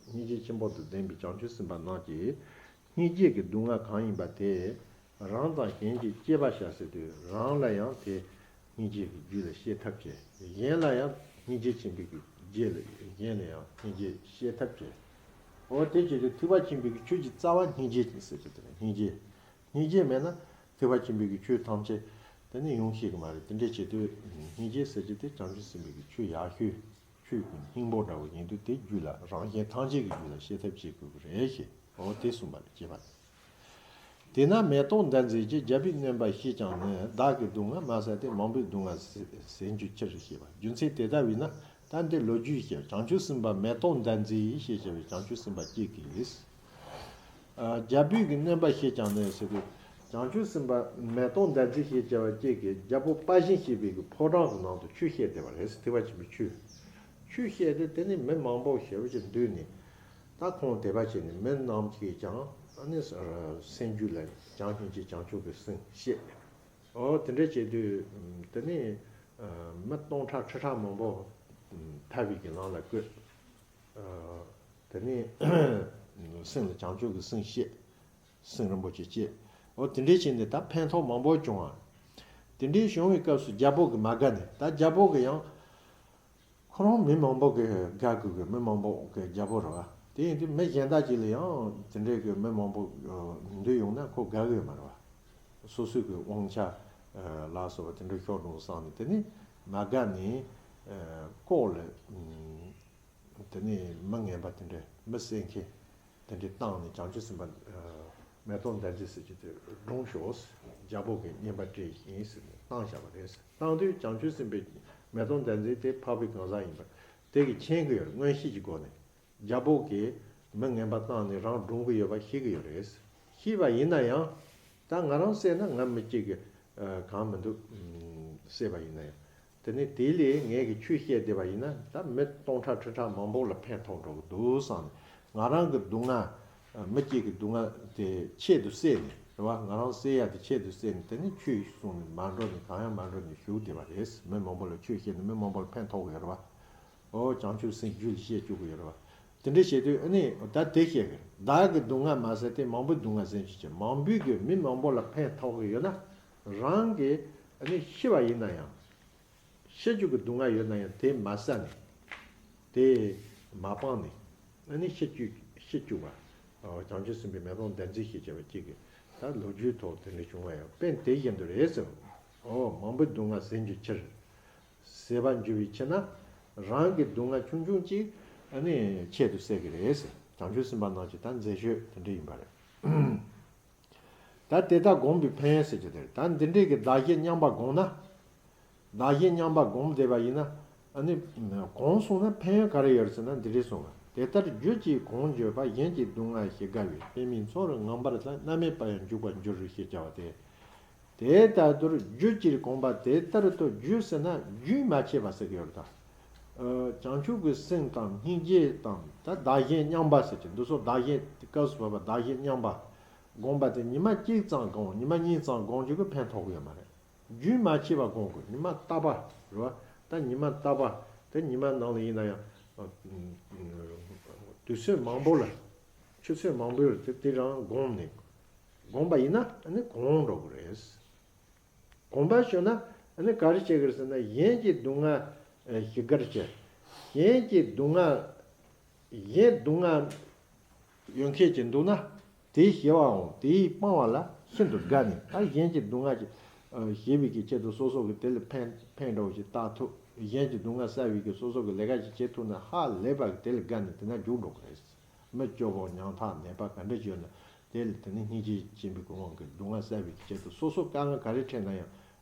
སྙིང་རྗེ་ཆེན་པོ་དང་ལྡན་པའི་བྱང་ཆུབ་སེམས་དཔའ་རྣམས་ཀྱིས། སྙིང་རྗེ་གི་སྡུག་བསྔལ་གང་ཡིན་པ་དེ། རང་དང་གཞན་གྱིས་སྐྱེད་པར་བྱ་ཟེར་དུས། རང་ལ་ཡང་དེ་སྙིང་རྗེ་གི་རྒྱུད་ལ་སྐྱེ་ཐབས་བྱེད། གཞན་ལ་ཡང་སྙིང་རྗེ་ཆེན་པོའི་གི་རྗེས་ལ། གཞན་ལ་ཡང་སྙིང་རྗེ་སྐྱེ་ཐབས་བྱེད། འོ་དེ་བྱེད་དུས་ཐེག་པ་ཆེན་པོའི་གི་ཆོས་ཀྱི་རྩ་བ་སྙིང་རྗེ་ཟེར་གྱི་དེ་ནི་སྙིང་རྗེ། སྙིང་རྗེ་མེད་ན་ཐེག་པ་ཆེན་པོའི་གི་ཆོས་ཐམས་ཅད་དེ་ནི་ཡོང་ཤེས་ཀྱི་མ་རེད། དེ་འདྲའི་བྱེད་དུས་སྙིང་རྗེ་ཟེར་གྱི་དེ་བྱང་ཆུབ་སེམས་དཔའི་གི་ཆོས་ཡག་ཤོས། ཆོས་ཀྱི་སྙིང་པོ་འདྲ་བོ་ཡིན་དུས། དེ་རྒྱུད་ལ། རང་གཞན་ཐམས་ཅད་ཀྱི་རྒྱུད་ལ་སྐྱེ་ཐབས་བྱེད་དགོས་ཀྱི་རེད་ཞེས། འོ་དེ་གསུངས་པ་ལ་དཔྱད་པ་ནི། དེས་ན་མེ་ཏོག་ཟླ་མཛེས་ཀྱིས། རྒྱལ་པོའི་སྨྱོན་པ་ཤེས་ཀྱང་ནི། བདག་གི་སྡུག་བསྔལ་མ་བསལ་ཏེ། མང་པོའི་སྡུག་བསྔལ་ཟད་འགྱུར་ཕྱིར་ཞེས་པ། རྒྱུ་མཚན་དེ་ལྟ་བས་ན། ད་འདི་ལོ་རྒྱུས་ཤིག། བྱང་ཆུབ་སེམས་དཔའ་མེ་ཏོག་ཟླ་མཛེས་ཞེས་བྱ་བའི་བྱང་ཆུབ་སེམས་དཔའ་གཅིག་གིས། ཨ། རྒྱལ་པོའི་གི་སྨྱོན་པ་ཤེས་ཀྱང་ནི་ཟེར་དུས། བྱང་ཆུབ་སེམས་དཔའ་མེ་ཏོག་ཟླ་མཛེས་ཞེས་བྱ་བ་གཅིག་གིས་རྒྱལ་པོ་དཔའ་ཞུམ་ཞེས་པའི་གི་ཕོ་བྲང་གི་ནང་དུ་ཆོས་བཤད་བསྡད་པ་རེད། ཐེག་པ་ཆེན་པོའི་ཆོས། ཆོས་བཤད་དུས་དེ་ནི་མི་མང་པོ་ཞེ་པོ་ཅིག་འདུས་ནས། ད་ཁོང་དད་པ་བྱས་ནས་མི་རྣམས་ཀྱིས་ཀྱང་ཨ་ནི་སེམས་རྒྱུད་ལ་བྱམས་སྙིང་རྗེ་བྱང་ཆུབ་ཀྱི་སེམས་བསྐྱེད། འོ་དེ་འདྲ་བྱེད་དུས་དེ་ནི་མི་སྟོང་ཕྲག་ཁྲི་ཕྲག་མང་པོ་ཐར་པའི་གི་ལམ་ལ་བཀོད། དེ་ནས་སེམས་ལ་བྱང་ཆུབ་ཀྱི་སེམས་བསྐྱེད། སེམས་རིན་པོ་ཆེ་བསྐྱེད། འོ་དེ་འདྲའི་བྱས་ནས་ད་ཕན་ཐོགས་མང་པོ་བྱུང་བ། དེ་འདྲའི་བྱུང་བའི་སྐབས་སུ་རྒྱལ་པོ་གིས་མ་དགའ་ནས། ད་རྒྱལ་པོ་གིས་ཡང་ཁོ་རང་མི་མང་པོ་གིས་དགའ་དགོས་ཀྱི། མི་མང་པོ་གི་རྒྱལ་པོ་རེད་བ། དེ་ཡིན་དུས་མི་གཞན་དག་ཅིག་ལ་ཡང་དེ་འདྲའི་གི་མི་མང་པོ་འདུས་ཡོང་ན་ཁོ་དགའ་གི་ཡོད་མ་རེད་བ། སོ་སོའི་གི་དབང་ཆ་ལ་སོགས་པ་དེ་འདྲ་ཤོར་འགྲོ་བསམ་ནས། དེ་ནས་མ་དགའ་ནས་ལྐོག་ལ། དེ་ནས་མི་ངན་པ་དེ་འདྲ། མི་བསད་མཁན་དེ་འདྲ་བཏང་ནས། བྱང་ཆུབ་སེམས་དཔའ་མེ་ཏོག་ཟླ་མཛེས་ཟེར་གྱི་དེ་སྒྲུངས་ཤོག། རྒྱལ་པོ་གིས་སྨྱོན་པ་སྤྲད་ཡིན་ཟེར་ནས་བཏང་བཞག་པ་རེད། བཏང་དུས་བྱང་ཆུབ་སེམས་དཔའི་མེ་ཏོག་ཟླ་མཛེས་དེ་འཕགས་པའི་གང་ཟག་ཡིན་པ་དེ་གིས་མཁྱེན་གྱི་ཡོད་རེད། མངོན་ཤེས་ཀྱི་སྒོ་ནས། རྒྱལ་པོ་གིས་མི་ངན་པ་བཏང་ནས་རང་སྒྲུང་གི་ཡོད་པ་ཤེས་ཀྱི་ཡོད་རེད། ཤེས་པ་ཡིན་ན་ཡང་། ད་ང་རང་བསད་ན་ང་མི་གཅིག་གི་གང་མི་འདུག། བསད་པ་ཡིན་ན་ཡང་། དེ་ནས་དེ་ལས་ངས་ཀྱི་ཆོས་བཤད་བསྡད་པ་ཡིན་ན། ད་མི་སྟོང་ཕྲག་ཁྲི་ཕྲག་མང་པོ་ལ་ཕན་ཐོགས་འགྲོ་གི་འདུག་བསམ་ནས། ང་རང་གི་སྡུག་བསྔལ། མི་གཅིག་གི་སྡུག་བསྔལ་དེ་ཆེད་དུ་བསད་ནས་རེད་བ། ང་རང་བསད་ཡ་དེ་ཆེད་དུ་བསད་ནས། དེ་ནས་ཆོས་གསུངས་ནས་མ་འགྲོ་ནས། གང་ཡང་མ་འགྲོ་ནས་བཞུགས་བསྡད་པ་རེད། མི་མང་པོ་ལ་ཆོས་བཤད་ནས་མི་མང་པོ་ལ་ཕན་ཐོགས་ཀྱི་ཡོད་རེད་བ། ཨོ་བྱང་ཆུབ་སེམས་རྒྱུད་ལ་སྐྱེ་བཅུག་གི་ཡོད་རེད་བ། དེ་འདྲ་བྱེད་དུས་ཨ་ནི་ད་དེ་བཤད་གི། བདག་གི་སྡུག་བསྔལ་མ་བསལ་ཏེ། མང་པོའི་སྡུག་བསྔལ་ཟད་འགྱུར་ཕྱིར། མང་པོའི་གི་མི་མང་པོ་ལ་ཕན་ཐོགས་གི་ཡོད་ན། རང་གིས་ཨ་ནི་ཤི་བ་ཡིན་ན་ཡང་། ཤི་རྒྱུ་གི་སྡུག་བསྔལ་ཡོད་ན་ཡང་དེ་མ་བསལ་ནས། དེ་མ་སྤངས་ནས། ཨ་ནི་ཤི་བཅུག། ཤི་བཅུག་པ། ཨོ་བྱང་ཆུབ་སེམས་དཔའི་མེ་ཏོག་ཟླ་མཛེས་ཞེས་བྱ་བ་གཅིག་གིས། ད་ལོ་རྒྱུས་ཐོག་དེ་འདྲ་བྱུང་བ་ཡང་དཔེ་དེ་བཞིན་དུ་རེད་ཟེར། ཨོ་མང་པོའི་སྡུག་བསྔལ་ཟད་འགྱུར་ཕྱིར། ཟད་པར་འགྱུར་བའི་ཕྱིར་ན། རང་གི་སྡུག་བསྔལ་ཆུང་ཆུང་ཅིག་ཨ་ནི་ཆེད་དུ་བསད་ཀྱི་རེད་ཟེར། བྱང་ཆུབ་སེམས་དཔའ་རྣམས་ཀྱི་ད་མཛད་སྤྱོད་དེ་འདྲ་ཡིན་པ་རེད། ད་དེ་ལྟར་བསྒོམས་པའི་ཕན་ཡོན་ཟེར་གྱི་དེ་རེད། ད་འདི་འདྲའི་གི་བདག་གཞན་མཉམ་པ་བསྒོམས་ན། བདག་གཞན་མཉམ་པ་བསྒོམས་བསྡད་པ་ཡིན་ན། ཨ་ནི་གོང་གསུངས་ན་ཕན་ཡོན་ག་རེ་ཡོད་ཟེར་ན། འདི་འདྲའི་གསུངས་པ། དེ་ལྟར་རྒྱུ་གཅིག་གོང་བརྗོད་པ། གཞན་གྱི་སྡུག་བསྔལ་ཞི་དགའ་བའི། དཔེ་མིན་མཚོ་རུ་ངང་པར་ལྟ། རྣམ་སྨིན་པ་ཡང་འཇུག་པར་འགྱུར་ཞེས་བྱ་བ་སྟེ། དེ་ལྟར་དུ་རྒྱུ་གཅིག་གོམས་པ་དེ་ལྟར་དུ། རྒྱུ་ཟེར་ན་རྒྱུན་མ་ཆད་པ་ཟེར་གྱི་ཡོད་རེད་ད། ཨ། བྱང་ཆུབ་ཀྱི་སེམས་དང་སྙིང་རྗེ་དང་། ད་བདག་གཞན་མཉམ་པ་ཟེར་གྱི་འདུག་སོ། བདག་གཞན་དེ་སྐབས་སུ་བབ་པ་བདག་གཞན་མཉམ་པ་བསྒོམས་པ་དེ་ཉི་མ་གཅིག་ཙམ་བསྒོམ། ཉི་མ་གཉིས་ཙམ་བསྒོམ་རྒྱུ་གི་ཕན་ཐོགས་ཀྱི་ཡོད་མ་རེད། རྒྱུན་མ་ཆད་པ་བསྒོམ་དགོས། ཉི་མ་རྟག་པ་རེད་བ། ད་ཉི་མ་རྟག་པ་དེ་ཉི་མ་ནང་ལ་ཡིན་ན་ཡང་། དུས་ཚོད་མང་པོ་ལ། ཆུ་ཚོད་མང་པོའི་རིང་དེ་དེ་རང་བསྒོམས་ནས། བསྒོམས་པ་ཡིན་ན་ཨ་ནི་གོམས་འགྲོ་གི་རེད། གོམས་པ་ཞུ་ན་ཨ་ནི་ག་རེ་བྱེད་ཀྱི་རེད་ཟེར་ན། གཞན་གྱི་སྡུག་བསྔལ་ཞི་དགར་བྱེད། གཞན་གྱི་སྡུག་བསྔལ། གཞན་སྡུག་བསྔལ་ཡོད་མཁན་ཅིག་འདུག་ན། དེའི་ཞི་བའམ་དེའི་སྤང་བ་ལ་ཤིན་ཏུ་དགའ་ནས། ད་གཞན་གྱི་སྡུག་བསྔལ་ཞི་བའི་གི་ཆེད་དུ་སོ་སོ་གི་དེ་ལ་ཕན་ཕན་འདྲ་བོ་ཞིག་བཏགས་ཐུབ། གཞན་གྱི་སྡུག་བསྔལ་བསལ་བའི་གི་སོ་སོ་གི་ལས་ཀ་ཞིག་བྱེད་ཐུབ་ན་ཧ་ལས་པ་གི་དེ་ལ་དགའ་ནས་དེ་ན་རྒྱུག་འགྲོ་གི་རེད། མི་སྐྱོ་པོ་ཉམ་ཐག་ནད་པ་ག་འདྲ་ཞིག་ཡོད་ན་དེ་ལ་དེ་ནི་སྙིང་རྗེ་ཆེན་པོའི་གི་དབང་གིས་སྡུག་བསྔལ་བསལ་བའི་གི་ཆེད་དུ་སོ་སོ་དཀའ་ངལ་ག་རེ་འཕྲད་ན་ཡང་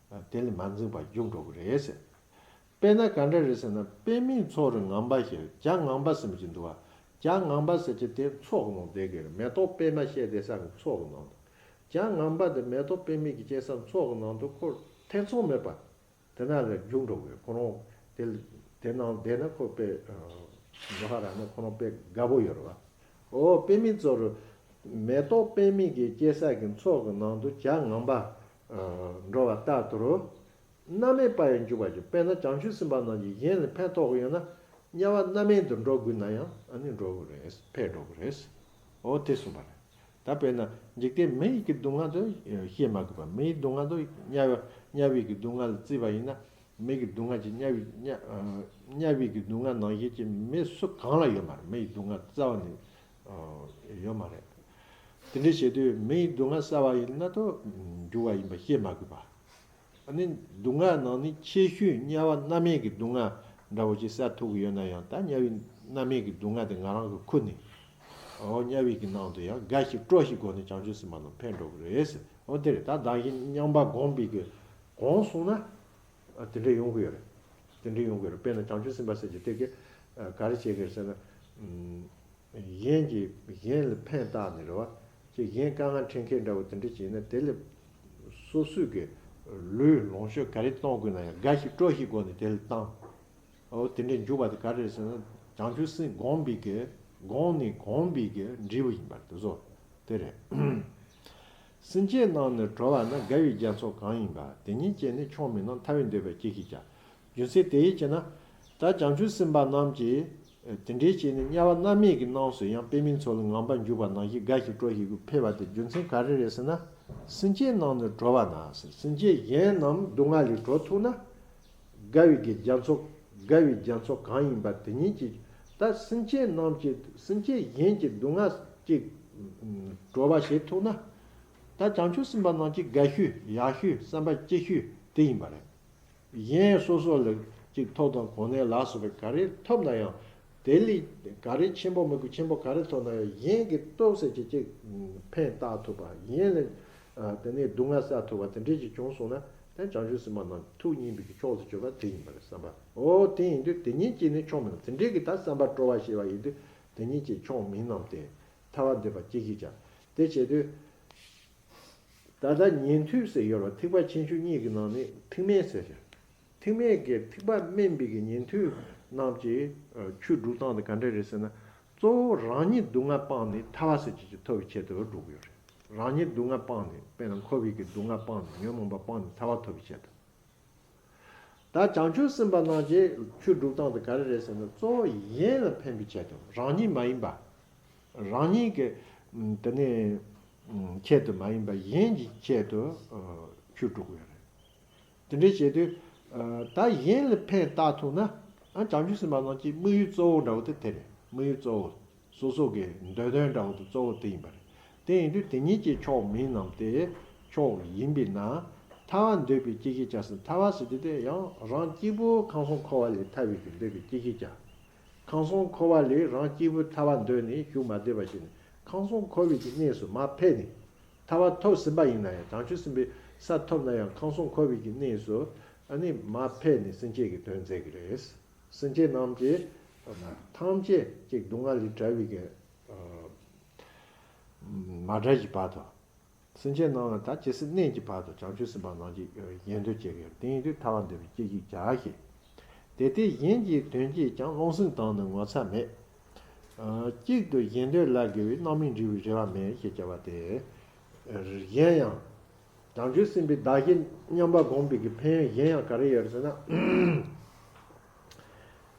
དེ་ལས་མ་འཛིན་པར་རྒྱུགས་འགྲོ་གི་རེད་ཟེར། དཔེར་ན་ག་འདྲ་རེད་ཟེར་ན། དཔེ་མེད་ཚོགས་རིགས་ངང་པ་ཞེས། བྱ་ངང་པ་ཟེར་མི་ཅིག་འདུག་བ། བྱ་ངང་པ་ཟེར་གྱི་དེ་ཚོགས་ཀྱི་ནང་བསྡད་ཀྱི་རེད། མེ་ཏོག་པད་མ་བཤད་བསྡད་ས་གི་ཚོགས་ཀྱི་ནང་དུ། བྱ་ངང་པ་དེ་མེ་ཏོག་པད་མ་གི་སྐྱེ་ས་ཚོགས་ཀྱི་ནང་དུ་ཁོ་ཐེ་ཚོམ་མེད་པ། དེ་ན་ལ་རྒྱུགས་འགྲོ་དགོས། ཁོ་རང་དེ་དེ་ནང་བསྡད་ན་ཁོ་དཔེ་ལོ་ཧ་ར་ན་ཁོ་རང་དཔེ་དགའ་པོ་ཡོད་རེད་བ། ཨོ་དཔེ་མེད་ཚོགས་རིགས། མེ་ཏོག་པད་མ་གི་སྐྱེ་ས་གི་ཚོགས་ཀྱི་ནང་དུ་བྱ་ངང་པ་འགྲོ་བ་ལྟར་དུ། རྣམ་སྨིན་པ་ཡང་འཇུག་པར་བྱེད། དཔེར་ན་བྱང་ཆུབ་སེམས་དཔའ་རྣམས་ཀྱིས་གཞན་ལ་ཕན་ཐོགས་ཀྱི་ཡོད་ན། དམྱལ་བ་རྣམ་སྨིན་དུ་འགྲོ་དགོས་ན་ཡང་ཨ་ནི་འགྲོ་དགོས་རེད། ཕེབས་འགྲོ་དགོས་རེད། འོ་དེ་གསུངས་པ་རེད། ད་དཔེར་ན་འཇིག་རྟེན་མི་ཡི་གི་སྡུག་བསྔལ་དུ་བཤད་མ་དགོས་པ། མི་ཡི་སྡུག་བསྔལ་དུ་དམྱལ་བ་དམྱལ་བའི་གི་སྡུག་བསྔལ་ལ་བརྩིས་པ་ཡིན་ན། མི་གི་སྡུག་བསྔལ་གྱི་དམྱལ་བའི་དམྱལ་དམྱལ་བའི་གི་སྡུག་བསྔལ་ནང་བཞིན་གྱི་མི་སུ་གང་ལ་ཡོད་མ་རེད། མི་ཡི་སྡུག་བསྔལ་རྩ་བ་ནས་ཡོད་མ་རེད། དེ་འདྲ་བྱེད་དུས་མི་ཡི་སྡུག་བསྔལ་བསལ་བ་ཡིན་ན་དུ་འགྱུར་བ་ཡིན་པ་བཤད་མ་དགོས་པ། ཨ་ནི་སྡུག་བསྔལ་ནང་ནས་ཆེ་ཤོས་དམྱལ་བ་རྣམ་སྨིན་གྱི་སྡུག་བསྔལ་འདྲ་བོ་ཅིག་བསལ་ཐུབ་ཀྱི་ཡོད་ན་ཡང་། ད་དམྱལ་བའི་རྣམ་སྨིན་གྱི་སྡུག་བསྔལ་དེ་ང་རང་གི་ཁུར་ནས། འོ་དམྱལ་བའི་གི་ནང་དུ་ཡང་དགའ་ཞིང་སྤྲོ་ཞིང་སྒོ་ནས་བྱང་ཆུབ་སེམས་དཔའ་རྣམས་ཕེབས་འགྲོ་གི་རེད་ཟེར། འོ་དེ་རེད། ད་བདག་གཞན་མཉམ་པ་བསྒོམས་པའི་གི་གོང་སོང་ན། ཨ་དེ་འདྲ་ཡོང་གི་ཡོད་རེད། དེ་འདྲ་ཡོང་གི་ཡོད་རེད། དཔེར་ན་བྱང་ཆུབ་སེམས་དཔའ་ཟེར་གྱི་དེ་གི་ཨ་ག་རེ་བྱེད་ཀྱི་རེད་ཟེར་ན། ཨམ། གཞན་གྱིས་གཞན་ལ་ཕན་བཏགས་ནས་རེད་བ། ཅིག་གཞན་དཀའ་ངལ་འཕྲད་མཁན་འདྲ་བོ་དེ་འདྲ་བྱས་ན། དེ་ལས་སོ་སོའི་གི་ལུས་ལོངས་སྤྱོད་ག་རེ་གཏོང་དགོས་ན་ཡང་དགའ་ཞིང་སྤྲོ་ཞིང་སྒོ་ནས་དེ་ལ་བཏང་། འོ་དེ་འདྲའི་འཇུག་པ་དེ་ག་རེ་རེད་ཟེར་ན། བྱང་ཆུབ་སེམས་བསྒོམས་པའི་གི་བསྒོམས་ནས་གོམས་པའི་གི་འབྲས་བུ་ཡིན་པ་རེད། དེ་ཚོ་དེ་རེད། སེམས་ཅན་རྣམས་ནི་གྲོལ་བ་ན། དགའ་བའི་རྒྱ་མཚོ་གང་ཡིན་པ། དེ་ཉིད་ཀྱིས་ནི་ཆོག་མིན་སྣང་། ཐར་པའི་འདོད་པས་ཅི་ཞིག་བྱ། རྒྱུ་མཚན་དེ་ཡིན་ཅེ་ན། ད་བྱང་ཆུབ་སེམས་དཔའ་རྣམས་ཀྱིས་དེ་འདྲའི་བྱས་ནས་དམྱལ་བ་རྣམ་སྨིན་གྱི་སྣང་སུ་ཡང་དཔེ་མེད་ཚོགས་རིགས་ངང་པར་འཇུག་པ་ནང་བཞིན་དགའ་ཞིང་སྤྲོ་ཞིང་ཕེབས་པ་དེ་རྒྱུ་མཚན་ག་རེ་རེད་ཟེར་ན། སེམས་ཅན་རྣམས་ནི་གྲོལ་བ་ན་ཟེར། སེམས་ཅན་གཞན་རྣམས་སྡུག་བསྔལ་ལས་གྲོལ་ཐུབ་ན། དགའ་བའི་གི་རྒྱ་མཚོ་དགའ་བའི་རྒྱ་མཚོ་གང་ཡིན་པ་དེ་ཉིད་ཀྱིས། ད་སེམས་ཅན་རྣམས་ཀྱི་སེམས་ཅན་གཞན་གྱི་སྡུག་བསྔལ་ཅིག་གྲོལ་བ་བྱེད་ཐུབ་ན། ད་བྱང་ཆུབ་སེམས་དཔའ་རྣམས་ཀྱི་དགའ་ཤོས་ཡག་ཤོས་བསམ་པ་སྐྱིད་ཤོས་དེ་ཡིན་པ་རེད། གཞན་སོ་སོ་ལ་ཅིག་ཐོབ་དང་གོ་གནས་ལ་སོགས་པའི་ག་རེ་ཐོབ་ན་ཡང་། དེ་ལས་ག་རེ་ཆེན་པོ་མི་དགོས། ཆེན་པོ་ག་རེ་ཐོབ་ན་ཡང་གཞན་གྱི་སྟོབས་ཟེར་གྱི་ཅིག་ཕན་བཏགས་ཐུབ་པ། གཞན་ལ་དེ་ནས་སྡུག་བསྔལ་བསལ་ཐུབ་པ་དེ་འདྲས་ཅིག་བྱུང་སོང་ན། དེ་བྱང་ཆུབ་སེམས་དཔའ་རྣམས་ཐུགས་མཉེས་པའི་གི་ཕྱོགས་སུ་གྱུར་པ་དེ་ཡིན་པ་རེད་བསམ་པ། འོ་དེ་ཡིན་དུས་དེ་ཉིད་ཀྱིས་ནི་ཆོག་མིན་སྣང་། དེ་འདྲས་ཀྱི་ད་བསམ་པ་སྤྲོ་བ་སྐྱེ་བ་ཡིན་དུས་དེ་ཉིད་ཀྱིས་ཆོག་མིན་སྣང་སྟེ། ཐར་པ་འདོད་པས་ཅི་ཞིག་བྱ། དེ་བྱེད་དུས། ད་ལྟ་ཉན་ཐོས་ཟེར་ཡོད་རེད་བ། ཐེག་པ་ཆེ་ཆུང་གཉིས་ཀྱི་ནང་ནས་ཐེག་དམན་ཟེར་ཞིང་། ཐེག་དམན་གྱི་ཐེག་པ་དམན་པའི་གི་ཉན་ཐོས་རྣམས་ཀྱིས་ཆོས་སྒྲུབ་སྟངས་དེ་ག་འདྲ་རེད་ཟེར་ན། གཙོ་བོ་རང་ཉིད་སྡུག་བསྔལ་སྤངས་ནས་ཐར་པ་ཟེར་གྱི་ཅིག་ཐོབ་པའི་ཆེད་དུ་སྒྲུབ་ཀྱི་ཡོད་རེད། རང་ཉིད་སྡུག་བསྔལ་སྤངས་ནས། དཔེར་ན་འཁོར་བའི་གི་སྡུག་བསྔལ་སྤངས་ནས། ཉོན་མོངས་པ་སྤངས་ནས་ཐར་པ་ཐོབ་པའི་ཆེད་དུ། ད་བྱང་ཆུབ་སེམས་དཔའ་རྣམས་ཀྱིས་ཆོས་སྒྲུབ་སྟངས་དེ་ག་རེ་རེད་ཟེར་ན། གཙོ་བོ་གཞན་ལ་ཕན་པའི་ཆེད་དུ། རང་ཉིད་མ་ཡིན་པ། རང་ཉིད་ཀྱི་དེ་ནས་ཆེད་དུ་མ་ཡིན་པ། གཞན་གྱི་ཆེད་དུ་ཆོས་སྒྲུབ་ཀྱི་ཡོད་རེད། དེ་འདྲ་བྱེད་དུས་ད་གཞན་ལ་ཕན་བཏགས་ཐུབ་ན། ཨ་བྱང་ཆུབ་སེམས་དཔའ་རྣམས་ཀྱི་དམིགས་ཡུལ་གཙོ་བོ་འདྲ་བོ་དེ་དེ་རེད། དམིགས་ཡུལ་གཙོ་བོ། སོ་སོ་གི་འདོད་དོན་འདྲ་བོ་དེ་གཙོ་བོ་དེ་ཡིན་པ་རེད། དེ་ཡིན་དུས་དེ་ཉིད་ཀྱིས་ཆོག་མིན་སྣང་སྟེ། ཆོག་ཡིན་པས་ན། ཐར་པ་འདོད་པས་ཅི་ཞིག་བྱ་ཟེར། ཐར་པ་ཟེར་དུས་དེ་ཡང་རང་གཅིག་པུ་ཁམས་གསུམ་འཁོར་བ་ལས་ཐར་བའི་གི་འདོད་པས་ཅི་ཞིག་བྱ། ཁམས་གསུམ་འཁོར་བ་ལས་རང་གཅིག་པུ་ཐར་པ་འདོད་ནས་བཞུགས་མ་བསྡད་པ་ཞིག་ནི། ཁམས་གསུམ་འཁོར་བའི་གི་གནས་སུ་མར་ཕེབས་ནས། ཐར་པ་ཐོབ་ཟིན་པ་ཡིན་ན་ཡང་། བྱང་ཆུབ་སེམས་དཔའི་ས་ཐོབ་ན་ཡང་། ཁམས་གསུམ་འཁོར་བའི་གི་གནས་སུ་ཨ་ནི་མར་ཕེབས་ནས་སེམས་ཅན་གྱི་དོན་མཛད་ཀྱི་རེད། སེམས་ཅན་རྣམས་ཀྱི་ཐམས་ཅད་ཅིག་སྡུག་བསྔལ་ལས་བྲལ་བའི་གི་མ་བྲལ་གྱི་བར་དུ། སེམས་ཅན་རྣམས་ལ་ད་ཇི་སྲིད་གནས་ཀྱི་བར་དུ་བྱང་ཆུབ་སེམས་དཔའ་རྣམས་ཀྱིས་ཡོན་ཏན་བྱེད་ཀྱི་ཡོད། དེ་ཡིན་དུས་ཐར་པ་འདོད་པས་ཅི་ཞིག་བྱ་ཞེས། དེ་སྟེ་གཞན་གྱི་དོན་བྱེད་ཀྱང་། རླུང་སེམས་དང་ནི་ངོ་ཚ་མེད། གཅིག་ཏུ་གཞན་དོན་ལ་དགའ་བའི། རྣམ་སྨིན་འབྲས་བུའི་རེ་བ་མེད་ཞེས་བྱ་བ་སྟེ། གཞན་ཡང་། བྱང་ཆུབ་སེམས་དཔའི་བདག་གཞན་མཉམ་པ་བསྒོམས་པའི་གི་ཕན་ཡོན་གཞན་ཡང་ག་རེ་ཡོད་ཟེར་ན།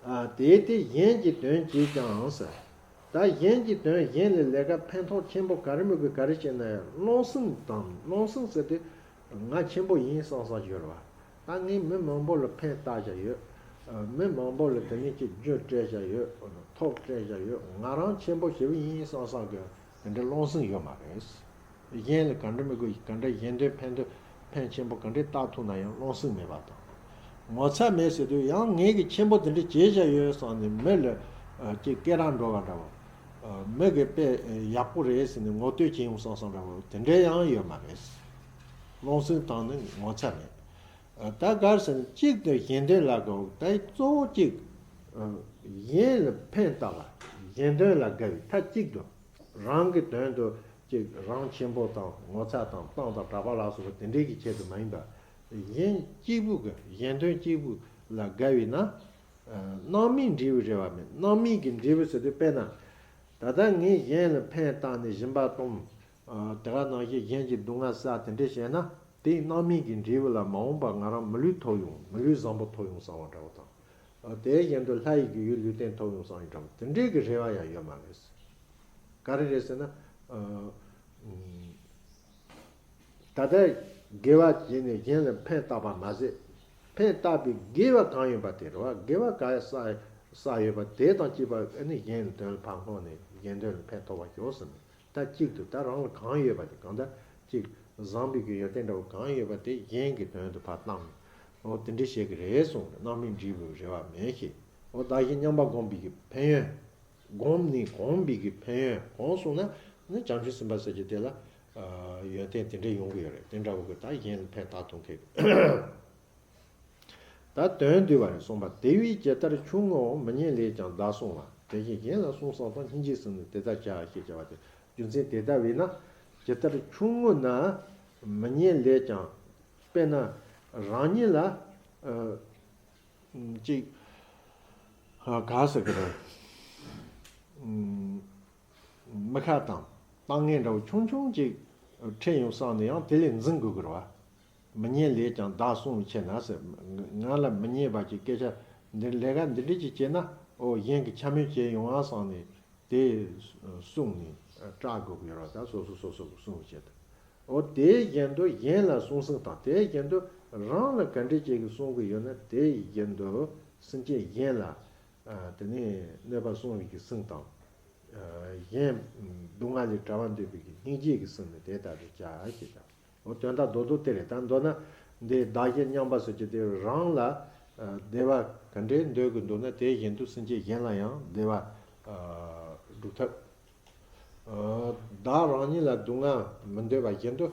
ཨ་དེ་སྟེ་གཞན་གྱི་དོན་བྱེད་ཀྱང་ཟེར། ད་གཞན་གྱི་དོན། གཞན་ལ་ལས་ཀ་ཕན་ཐོགས་ཆེན་པོ་ག་རེ་མི་དགོས། ག་རེ་བྱས་ན་ཡང་རླུང་སེམས་དང་། རླུང་སེམས་ཟེར་དུས་ང་ཆེན་པོ་ཡིན་བསམ་བསམ་ཡོད་རེད་བ། ད་ངས་མི་མང་པོ་ལ་ཕན་བཏགས་བཞག་ཡོད། མི་མང་པོ་ལ་དེ་ནས་ཅིག་རྒྱུ་སྤྲད་བཞག་ཡོད། ཐོབ་སྤྲད་བཞག་ཡོད། ང་རང་ཆེན་པོ་ཞེ་པོ་ཡིན་བསམ་བསམ་གི་དེ་འདྲའི་རླུང་སེམས་ཡོད་མ་རེད། གཞན་ལ་ག་འདྲ་མི་དགོས། ག་འདྲ་གཞན་དོན་ཕན་དོན་ཕན་ཆེན་པོ་ག་འདྲ་བཏགས་ཐུབ་ན་ཡང་རླུང་སེམས་མེད་པ་དང་། ངོ་ཚ་མེད་ཟེར་དུས་ཡང་ངས་གི་ཆེན་པོ་དེ་འདྲ་བྱས་བཞག་ཡོད་བསམ་ནས་མི་ལ་ཅིག་སྐད་རགས་འགྲོ་བ་འདྲ་བོ། མི་གི་དཔེ་ཡག་པོ་རེད་ཟེར་ནས་ངོ་བསྟོད་བྱེད་ཡོང་བསམ་བསམ་འདྲ་བོ་དེ་འདྲ་ཡང་ཡོད་མ་རེད། རླུང་སེམས་དང་ནི་ངོ་ཚ་མེད། ད་ག་རེ་ཟེར་ན་གཅིག་ཏུ་གཞན་དོན་ལ་དགའ་བ་ད་གཙོ་བོ་གཅིག་གཞན་ལ་ཕན་བཏགས་པ་གཞན་དོན་ལ་དགའ་བའི་མཐའ་གཅིག་ཏུ་རང་གི་དོན་དུ་གཅིག་རང་ཆེན་པོ་དང་ངོ་ཚ་དང་གཏམ་དང་གྲགས་པ་ལ་སོགས་པ་དེ་འདྲའི་གི་ཆེད་དུ་མ་ཡིན་པ་གཞན་གཅིག་པུ་གི་གཞན་དོན་གཅིག་པུ་ལ་དགའ་བས་ན། སྣང་མེད་འབྲས་བུའི་རེ་བ་མེད། སྣང་མེད་ཀྱི་འབྲས་བུ་ཟེར་དུས་དཔེར་ན། ད་ལྟ་ངས་གཞན་ལ་ཕན་བཏགས་ནས་སྦྱིན་པ་གཏོང་། དེ་ག་ནང་བཞིན་གཞན་གྱི་སྡུག་བསྔལ་བསལ་དེ་འདྲ་བྱས་ན་དེའི་སྣང་མེད་ཀྱི་འབྲས་བུ་ལ་མ་འོངས་པ་ང་རང་མི་ལུས་ཐོབ་ཡོང་མི་ལུས་བཟང་པོ་ཐོབ་ཡོང་བསམ་པ་འདྲ་བོ་དང་། དེ་བཞིན་དུ་ལྷ་ཡི་རྒྱལ་བའི་ལུས་རྟེན་ཐོབ་ཡོང་བསམ་ཡི་འདྲ་བོ་དེ་འདྲའི་གི་རེ་བ་ཡང་ཡོད་མ་རེད། ག་རེ་རེད་ཟེར་ན། ད་ལྟ་དགེ་བ་བྱས་ནས་གཞན་ལ་ཕན་བཏགས་པ་མ་ཟད། ཕན་བཏགས་པའི་དགེ་བ་གང་ཡོད་པ་དེ་རེད་བ། དགེ་བ་ག་བསགས་བསགས་ཡོད་པ་དེ་དང་བཅས་པ་ཨ་ནི་གཞན་ལ་དོན་ལ་ཕར་སྔོག་ནས་གཞན་དོན་ལ་ཕན་ཐོགས་པ་ཞོག་ཟེར་ནས་ད་གཅིག་ཏུ་ད་རང་ལ་གང་ཡོད་པ་དེ་གང་ལྟར་གཅིག་བཟང་པོའི་གི་ཡོན་ཏན་འདྲ་བོ་གང་ཡོད་པ་དེ་གཞན་གྱི་དོན་དུ་ཕར་བཏང་ནས་འོ་དེ་འདྲ་བྱེད་ཀྱི་རེད་གསུངས་ནས་སྣང་མེད་འབྲས་བུའི་རེ་བ་མེད་ཞེས། འོ་བདག་གཞན་མཉམ་པ་བསྒོམས་པའི་གི་ཕན་ཡོན། བསྒོམས་ནས་གོམས་པའི་གི་ཕན་ཡོན་གོམས་སོང་ན་ནི་བྱང་ཆུབ་སེམས་དཔའ་ཟེར་གྱི་དེ་ལ་ཡོན་ཏན་དེ་འདྲ་ཡོང་གི་ཡོད་རེད། དེ་འདྲ་བོ་གི་ད་གཞན་ལ་ཕན་བཏགས་ཐུབ་མཁན་གི་ད་དོན་བསྡུས་པ་རེད་གསུངས་པ། དེ་བས་ཇི་ལྟར་ཆུང་ངུའང་མི་སྙན་ལས་ཀྱང་བདག་བསྲུང་བ། དེ་བཞིན་གཞན་ལ་བསྲུང་བསམ་དང་སྙིང་རྗེས་ཟིན་ནས་དེ་ལྟར་བྱ་ཞེས་བྱ་བ་སྟེ། རྒྱུ་མཚན་དེ་ལྟ་བས་ན་ཇི་ལྟར་ཆུང་ངུ་ན་མི་སྙན་ལས་ཀྱང་དཔེར་ན་རང་ཉིད་ལ་ཅིག་ག་ཟེར་གི་རེད། མི་ཁ་དང་གཏམ་ངན་འདྲ་བོ་ཆུང་ཆུང་ཅིག་འཕྲད་ཡོང་བསམ་ནས་ཡང་དེ་ལས་འཛིན་དགོས་ཀྱི་རེད་བ། མི་སྙན་ལས་ཀྱང་བདག་བསྲུང་བའི་ཕྱིར་ན་ཟེར། ང་ལ་མི་སྙན་པ་ཅིག་སྐད་ཆ་འདི་ལས་ཀ་འདི་འདྲ་ཅིག་བྱས་ན་ཨོ་གཞན་གྱིས་འཕྱ་སྨོད་བྱས་ཡོང་ཨ་བསམ་ནས་དེ་བསྲུང་ནས་སྐྲག་དགོས་ཀྱི་ཡོད་རེད་བ། ད་སོ་སོ་སོ་སོ་གི་བསྲུང་བའི་ཆེད་དུ། ཨོ་དེའི་རྒྱན་དུ་གཞན་ལ་བསྲུང་སེམས་དང་དེའི་རྒྱན་དུ་རང་ལ་ག་འདྲས་ཅིག་གི་བསྲུང་གི་ཡོད་ན་དེའི་རྒྱན་དུ་སེམས་ཅན་གཞན་ལ་དེ་ནས་གནོད་པ་སྲུང་བའི་གི་སེམས་དང་། གཞན་སྡུག་བསྔལ་ལས་གྲོལ་བར་འདོད་པའི་གི་སྙིང་རྗེ་གི་སེམས་ནི་དེ་ལྟར་དུ་བྱ་ཞེས་དང་། འོ་དོན་དག་རྡོག་རྡོག་དེ་རེད། ད་མདོར་ན་འདི་བདག་གཞན་མཉམ་པ་ཟེར་གྱི་དེ་རང་ལ་བདེ་བ་ག་འདྲའི་འདོད་ཀྱི་འདུག་ན་དེ་བཞིན་དུ་སེམས་ཅན་གཞན་ལ་ཡང་བདེ་བ་སྒྲུབ་ཐབས། བདག་རང་ཉིད་ལ་སྡུག་བསྔལ་མི་འདོད་པ་བཞིན་དུ།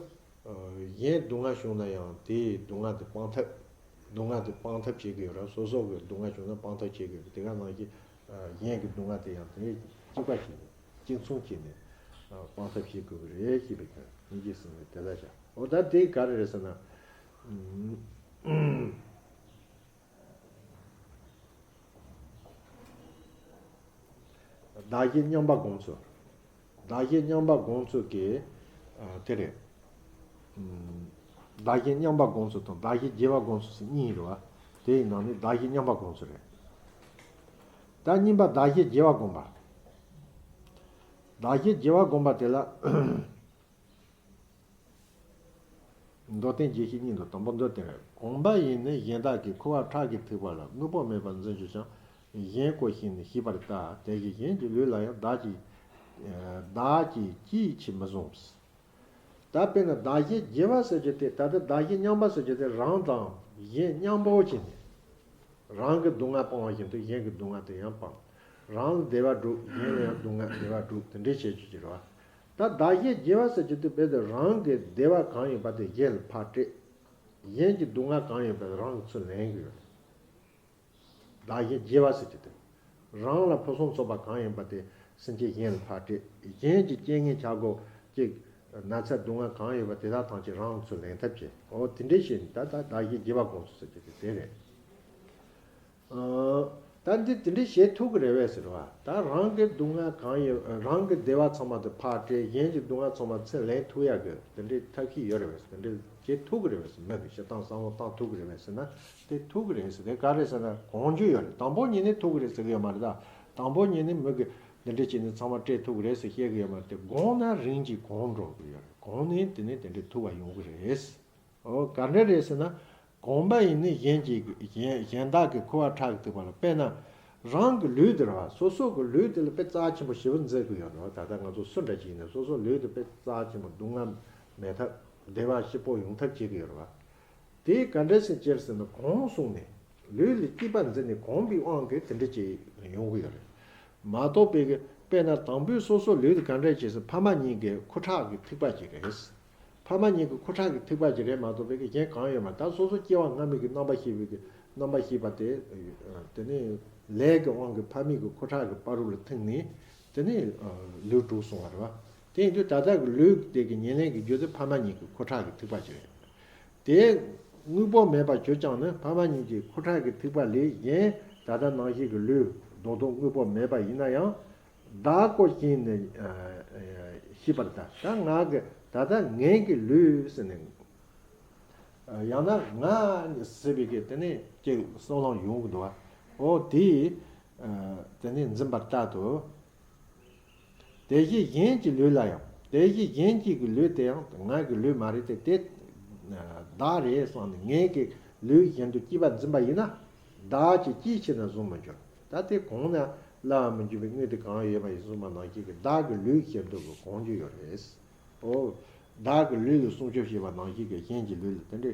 གཞན་སྡུག་བསྔལ་བྱུང་ན་ཡང་དེའི་སྡུག་བསྔལ་དེ་སྤང་ཐབས། སྡུག་བསྔལ་དེ་སྤང་ཐབས་བྱེད་ཀྱི་ཡོད་ར། སོ་སོ་གི་སྡུག་བསྔལ་བྱུང་ན་སྤང་ཐབས་བྱེད་ཀྱི་ཡོད་ར། དེ་ག་ནང་བཞིན་གཞན་གྱི་སྡུག་བསྔལ་དེ་ཡང་དེ་གཅིག་པ་བྱས་ནས་གཅིག་མཚུངས་བྱས་ནས་སྤང་ཐབས་བྱེད་དགོས་ཀྱི་རེད་ཅེས་པའི་ཁར་སྙིང་རྗེ་ཟེར་ནས་དེ་ལ་བཞག་འོ་ད་དེ་ག་རེ་རེད་ཟེར་ན། བདག་གཞན་མཉམ་པ་སྒོམ་ཚུལ། བདག་གཞན་མཉམ་པ་སྒོམ་ཚུལ་གྱི་དེ་རེད། བདག་གཞན་མཉམ་པ་སྒོམ་ཚུལ་དང་བདག་གཞན་བརྗེ་བ་སྒོམ་ཚུལ་ཟེར་གཉིས་རེད་བ། དེའི་ནང་ནས་བདག་གཞན་མཉམ་པ་སྒོམ་ཚུལ་རེད། ད་གཉིས་པ་བདག་གཞན་བརྗེ་བ་སྒོམ་པ། བདག་གཞན་བརྗེ་བ་སྒོམ་པ་དེ་ལ། མདོར་བསྟན་རྒྱས་བཤད་གཉིས་འདུག་དང་པོ་མདོར་བསྟན་རེད། གོམས་པ་ཡིས་ནི་གཞན་དག་གི་ཁུ་བ་ཁྲག་གིས་ཐིགས་པ་ལ་དངོས་པོ་མེད་པར་འཛིན་གྱུར་ཀྱང་། གཞན་གོ་ཞིང་ནི་ཤེས་པར་ལྟ། དེ་བཞིན་གཞན་གྱི་ལུས་ལ་ཡང་བདག་གིས་བདག་གིས་ཅིའི་ཕྱིར་མི་བཟུང་། ད་དཔེར་ན་བདག་གཞན་བརྗེ་བ་ཟེར་རྒྱུ་དེ་ད་ལྟ་བདག་གཞན་མཉམ་པ་ཟེར་རྒྱུ་དེ་རང་དང་གཞན་མཉམ་པོ་བྱས་ནས། རང་གི་སྡུག་བསྔལ་སྤང་བ་བཞིན་དུ་གཞན་གྱི་སྡུག་བསྔལ་དེ་ཡང་སྤང་། རང་ལ་བདེ་བ་སྒྲུབ་གཞན་ལ་ཡང་སྡུག་བསྔལ་བདེ་བ་སྒྲུབ་དེ་འདྲའི་བྱེད་རྒྱུ་ཅིག་རེད་བ། ད་བདག་གཞན་བརྗེ་བ་ཟེར་རྒྱུ་དེ་རྦད་དེ་རང་གི་བདེ་བ་གང་ཡིན་པ་དེ་གཞན་ལ་ཕར་སྤྲད། གཞན་གྱི་སྡུག་བསྔལ་གང་ཡིན་པ་དེ་རང་གིས་ཚུར་ལེན་གྱི་ཡོད་རེད། བདག་གཞན་བརྗེ་བ་ཟེར་རྒྱུ་དེ། རང་ལ་ཕུན་སུམ་ཚོགས་པ་གང་ཡིན་པ་དེ་སེམས་ཅན་གཞན་ལ་ཕར་སྤྲད། གཞན་གྱི་རྐྱེན་ངན་བྱ་སྒོ་ཅིག་ན་ཚ་སྡུག་བསྔལ་གང་ཡོད་པ་དེ་དག་ཐམས་ཅད་རང་ལ་ཚུར་ལེན་ཐབས་བྱེད། འོ་དེ་འདྲའི་བྱས་ནས་ད་ད་བདག་གཞན་བརྗེ་བ་སྒོམ་ཚུལ་ཟེར་རྒྱུ་དེ་དེ་རེད། ཨ། ད་འདི་དེ་འདྲའི་བྱེད་ཐུབ་ཀྱི་རེད་པས་ཟེར་བ། ད་རང་གི་སྡུག་བསྔལ་གང་ཡོད་རང་གི་བདེ་བ་ཚང་མ་དེ་ཕར་སྤྲད། གཞན་གྱི་སྡུག་བསྔལ་ཚང་མ་ཚུར་ལེན་ཐུབ་ཡག་གི་དེ་འདྲའི་ཐབས་ཤེས་ཡོད་རེད་པས། དེ་འདྲའི་བྱེད་ཐུབ་ཀྱི་རེད་པས་ཟེར། མི་གི་སྤྱིར་བཏང་བསམ་བློ་བཏང་ཐུབ་ཀྱི་རེད་པས་ཟེར་ན་དེ་ཐུབ་ཀྱི་རེད་ཟེར། དེ་ག་རེ་ཟེར་ན་གོང་ཆོད་ཡོད་རེད། དང་པོ་ཉིད་ནས་ཐུབ་ཀྱི་རེད་ཟེར་གི་ཡོད་མ་རེད། ད་དང་པོ་ཉིད་ནས་མི་གི་འདི་འདྲའི་བྱས་ནས་ཚང་མ་སྤྲད་ཐུབ་ཀྱི་རེད་ཟེར་བཤད་གི་ཡོད་མ་རེད། དེ་གོང་ན་རིམ་གྱིས་གོང་འགྲོ་གི་ཡོད་རེད། གོང་ནས་དེ་ནས་དེ་འདྲའི་ཐུབ་པ་ཡོང་གི་རེད། ཨོ་ག་འདྲ་རེད་ཟེར་ན། གོམས་པ་ཡིས་ནི་གཞན་གྱི་གཞན་གཞན་དག་གི་ཁུ་བ་ཁྲག་གིས་ཐིགས་པ་ལ། དཔེར་ན། རང་གི་ལུས་དེ་རེད་བ། སོ་སོ་གི་ལུས་དེ་ལ་དཔེ་རྩ་ཆེན་པོ་ཞེ་པོ་འཛིན་གི་ཡོད་རེད་བ། ད་ལྟ་ང་ཚོ་སུ་འདྲ་ཅིག་ཡིན་ན་སོ་སོ་ལུས་དེ་དཔེ་རྩ་ཆེན་པོ་སྡུག་བསྔལ་མེད་ཐབས་བདེ་བ་ཞིག་པོ་ཡོང་ཐབས་བྱེད་གི་ཡོད་རེད་བ། དེ་ག་འདྲ་ཞིག་བྱེད་ཟེར་ན་གོང་གསུངས་ནས་ལུས་ལ་སྐྱིད་པ་འཛིན་ནས་གོམས་པའི་དབང་གིས་དེ་འདྲ་ཅིག་ཡོང་གི་ཡོད་རེད། མ་གཏོགས་པའི་གི་དཔེར་ན་དང་པོའི་སོ་སོ་ལུས་དེ་ག་འདྲ་བྱེད་ཟེར་ཕ་མ་གཉིས་ཀྱི་ཁུ་ཁྲག་གིས་ཐིགས་པ་ཅིག་རེད། ཕ་མ་གཉིས་ཀྱི་ཁུ་ཁྲག་གི་ཐིགས་པ་ཅིག་རེད་མ་གཏོགས་པའི་གཞན་གང་ཡོད་མ་རེད། ད་སོ་སོ་སྐྱེ་བ་སྔ་མའི་གི་རྣམ་པ་ཤེས་པའི་གི་རྣམ་པ་ཤེས་པ་དེ། དེ་ནས་ལས་ཀྱི་དབང་གིས་ཕ་མའི་གི་ཁུ་ཁྲག་གི་བར་རོ་ལ་ཐིམ་ནས་དེ་ནས་ལུས་གྲུབ་སོང་བ་རེད་བ། དེ་ཡིན་དུས་ད་ལྟ་གི་ལུས་དེ་གི་ཉེར་ལེན་གྱི་རྒྱུ་དེ་ཕ་མ་གཉིས་ཀྱི་ཁུ་ཁྲག་གི་ཐིགས་པ་ཅིག་རེད། དེ་དངོས་པོ་མེད་པ་གྱུར་ཀྱང་ནི་ཕ་མ་གཉིས་ཀྱི་ཁུ་ཁྲག་གི་ཐིགས་པ་ལས་གཞན་ད་ལྟ་ནང་བཞིན་གྱི་ལུས་རྡོག་རྡོག་དངོས་པོ་མེད་པ་ཡིན་ན་ཡང་། བདག་གོ་ཞིང་ནི་ཤེས་པར་ཐལ། ད་ང་གི་ད་ལྟ་ངའི་གི་ལུས་ཟེར་ནས། ཡང་ན་ང་ཟེར་བའི་གི་དེ་ནས་ཅིག་བསམ་བློ་ཡོང་གི་འདུག་བ། འོ་དེ་དེ་ནས་འཛིན་པར་ལྟ་དོ། དེ་བཞིན་གཞན་གྱི་ལུས་ལ་ཡང་། དེ་བཞིན་གཞན་གྱི་གི་ལུས་དེ་ཡང་ང་གི་ལུས་མ་རེད་དེ། དེ་བདག་རེད་བསམ་ནས་ངའི་གི་ལུས་བཞིན་དུ་སྐྱེས་པ་འཛིན་པ་ཡིན་ན། བདག་གིས་ཅིའི་ཕྱིར་ན་བཟུང་མི་འགྱུར། ད་དེ་གོང་ན་བསླབ་པ་མི་འགྱུར་བའི་དངོས་དེ་གང་ཡོད་པ་ཡིན་གསུངས་པ་ནང་བཞིན་གྱི་བདག་གི་ལུས་བཞིན་དུ་གི་གོང་རྒྱུ་ཡོད་རེད། འོ། བདག་གི་ལུས་ལ་སྲུང་སྐྱོབ་བྱེད་པ་ནང་བཞིན་གྱི་གཞན་གྱི་ལུས་ལ་དེ་འདྲའི་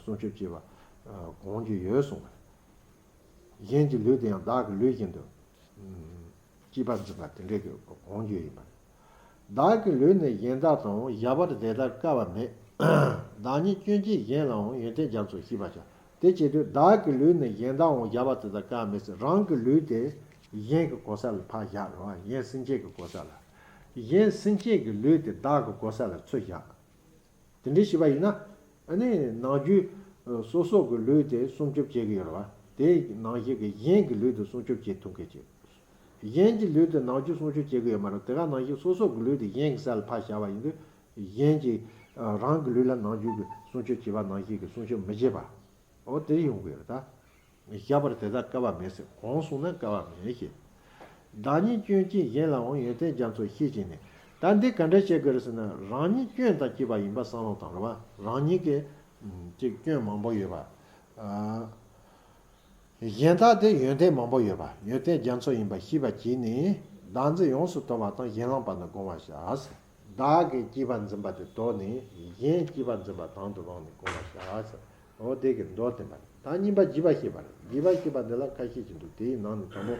སྲུང་སྐྱོབ་བྱེད་པ་གོང་རྒྱུ་ཡོད་གསུངས་པ། གཞན་གྱི་ལུས་དེ་ཡང་བདག་གི་ལུས་བཞིན་དུ་སྐྱེས་པ་འཛིན་པ་དེ་འདྲའི་གི་གོང་རྒྱུ་ཡིན་པ་རེད། བདག་གི་ལུས་ནི་གཞན་དག་དང་། བཞག་པར་དེ་ལྟར་དཀའ་བ་མེད། བདག་ཉིད་སྐྱོན་ཅན་གཞན་ལའང་། ཡོན་ཏན་རྒྱ་མཚོ་ཤེས་པར་བྱ། དེ་བྱེད་དུས་བདག་གི་ལུས་ནི་གཞན་དག་དང་། བཞག་པར་དེ་ལྟར་དཀའ་བ་མེད་ཟེར། རང་གི་ལུས་དེ་གཞན་གྱི་གོ་ས་ལ་ཕར་བཞག་རོགས། གཞན་སེམས་ཅན་གྱི་གོ་ས་ལ། གཞན་སེམས་ཅན་གྱི་ལུས་དེ་བདག་གི་གོ་ས་ལ་ཚུར་བཞག་དེ་འདྲའི་བྱས་པ་ཡིན་ན། ཨ་ནི་ནམ་རྒྱུན་སོ་སོ་གི་ལུས་དེ་སྲུང་སྐྱོབ་བྱེད་ཀྱི་ཡོད་རེད་བ། དེ་ནང་བཞིན་གྱི་གཞན་གྱི་ལུས་དེ་སྲུང་སྐྱོབ་བྱེད་ཐུབ་མཁན་ཅིག་གཞན་གྱི་ལུས་དེ་ནམ་རྒྱུན་སྲུང་སྐྱོབ་བྱེད་ཀྱི་ཡོད་མ་རེད། དེ་ག་ནང་བཞིན་སོ་སོ་གི་ལུས་དེ་གཞན་གྱི་ས་ལ་ཕར་བཞག་པ་ཡིན་དུས། གཞན་གྱིས་རང་གི་ལུས་ལ་ནམ་རྒྱུན་གྱི་སྲུང་སྐྱོབ་བྱས་པ་ནང་བཞིན་གྱི་སྲུང་སྐྱོབ་མི་བྱེད་པ། འོ་དེ་ཡོང་གི་ཡོད་རེད་ད། བཞག་པར་དེ་ལྟར་དཀའ་བ་མེད་ཟེར། གོང་གསུངས་ན་དཀའ་བ་མེད་ཞེས། བདག་ཉིད་སྐྱོན་ཅན་གཞན་ལའང་། ཡོན་ཏན་རྒྱ་མཚོ་ཤེས་བྱས་ནས། ད་འདི་ག་འདྲ་བྱེད་དགོས་རེད་ཟེར་ན། རང་ཉིད་སྐྱོན་དང་བཅས་པ་ཡིན་པ་བསམ་བློ་བཏང་རོགས། རང་ཉིད་ཀྱི་ཅིག་སྐྱོན་མང་པོ་ཡོད་པ། གཞན་དག་དེ་ཡོན་ཏན་མང་པོ་ཡོད་པ། ཡོན་ཏན་རྒྱ་མཚོ་ཡིན་པ་ཤེས་པ་བྱས་ནས། བདག་འཛིན་ཡོངས་སུ་དོར་བ་དང་། གཞན་བླངས་པ་ནི་བསྒོམ་པར་བྱ། བདག་གི་སྐྱེས་པ་འཛིན་པ་དེ་དོར་ནས། གཞན་སྐྱེས་པ་འཛིན་པ་དང་དུ་བླངས་ནས་བསྒོམ་པར་བྱ། འོ་དེ་གི་མདོ་བསྟན་པ་རེད། ད་གཉིས་པ་རྒྱས་པར་བཤད་པ་རེད། རྒྱས་པར་བཤད་པ་འདི་ལ་ཁ་ཤས་ཀྱིས་འདུག་དེའི་ནང་ནས་དང་པོ།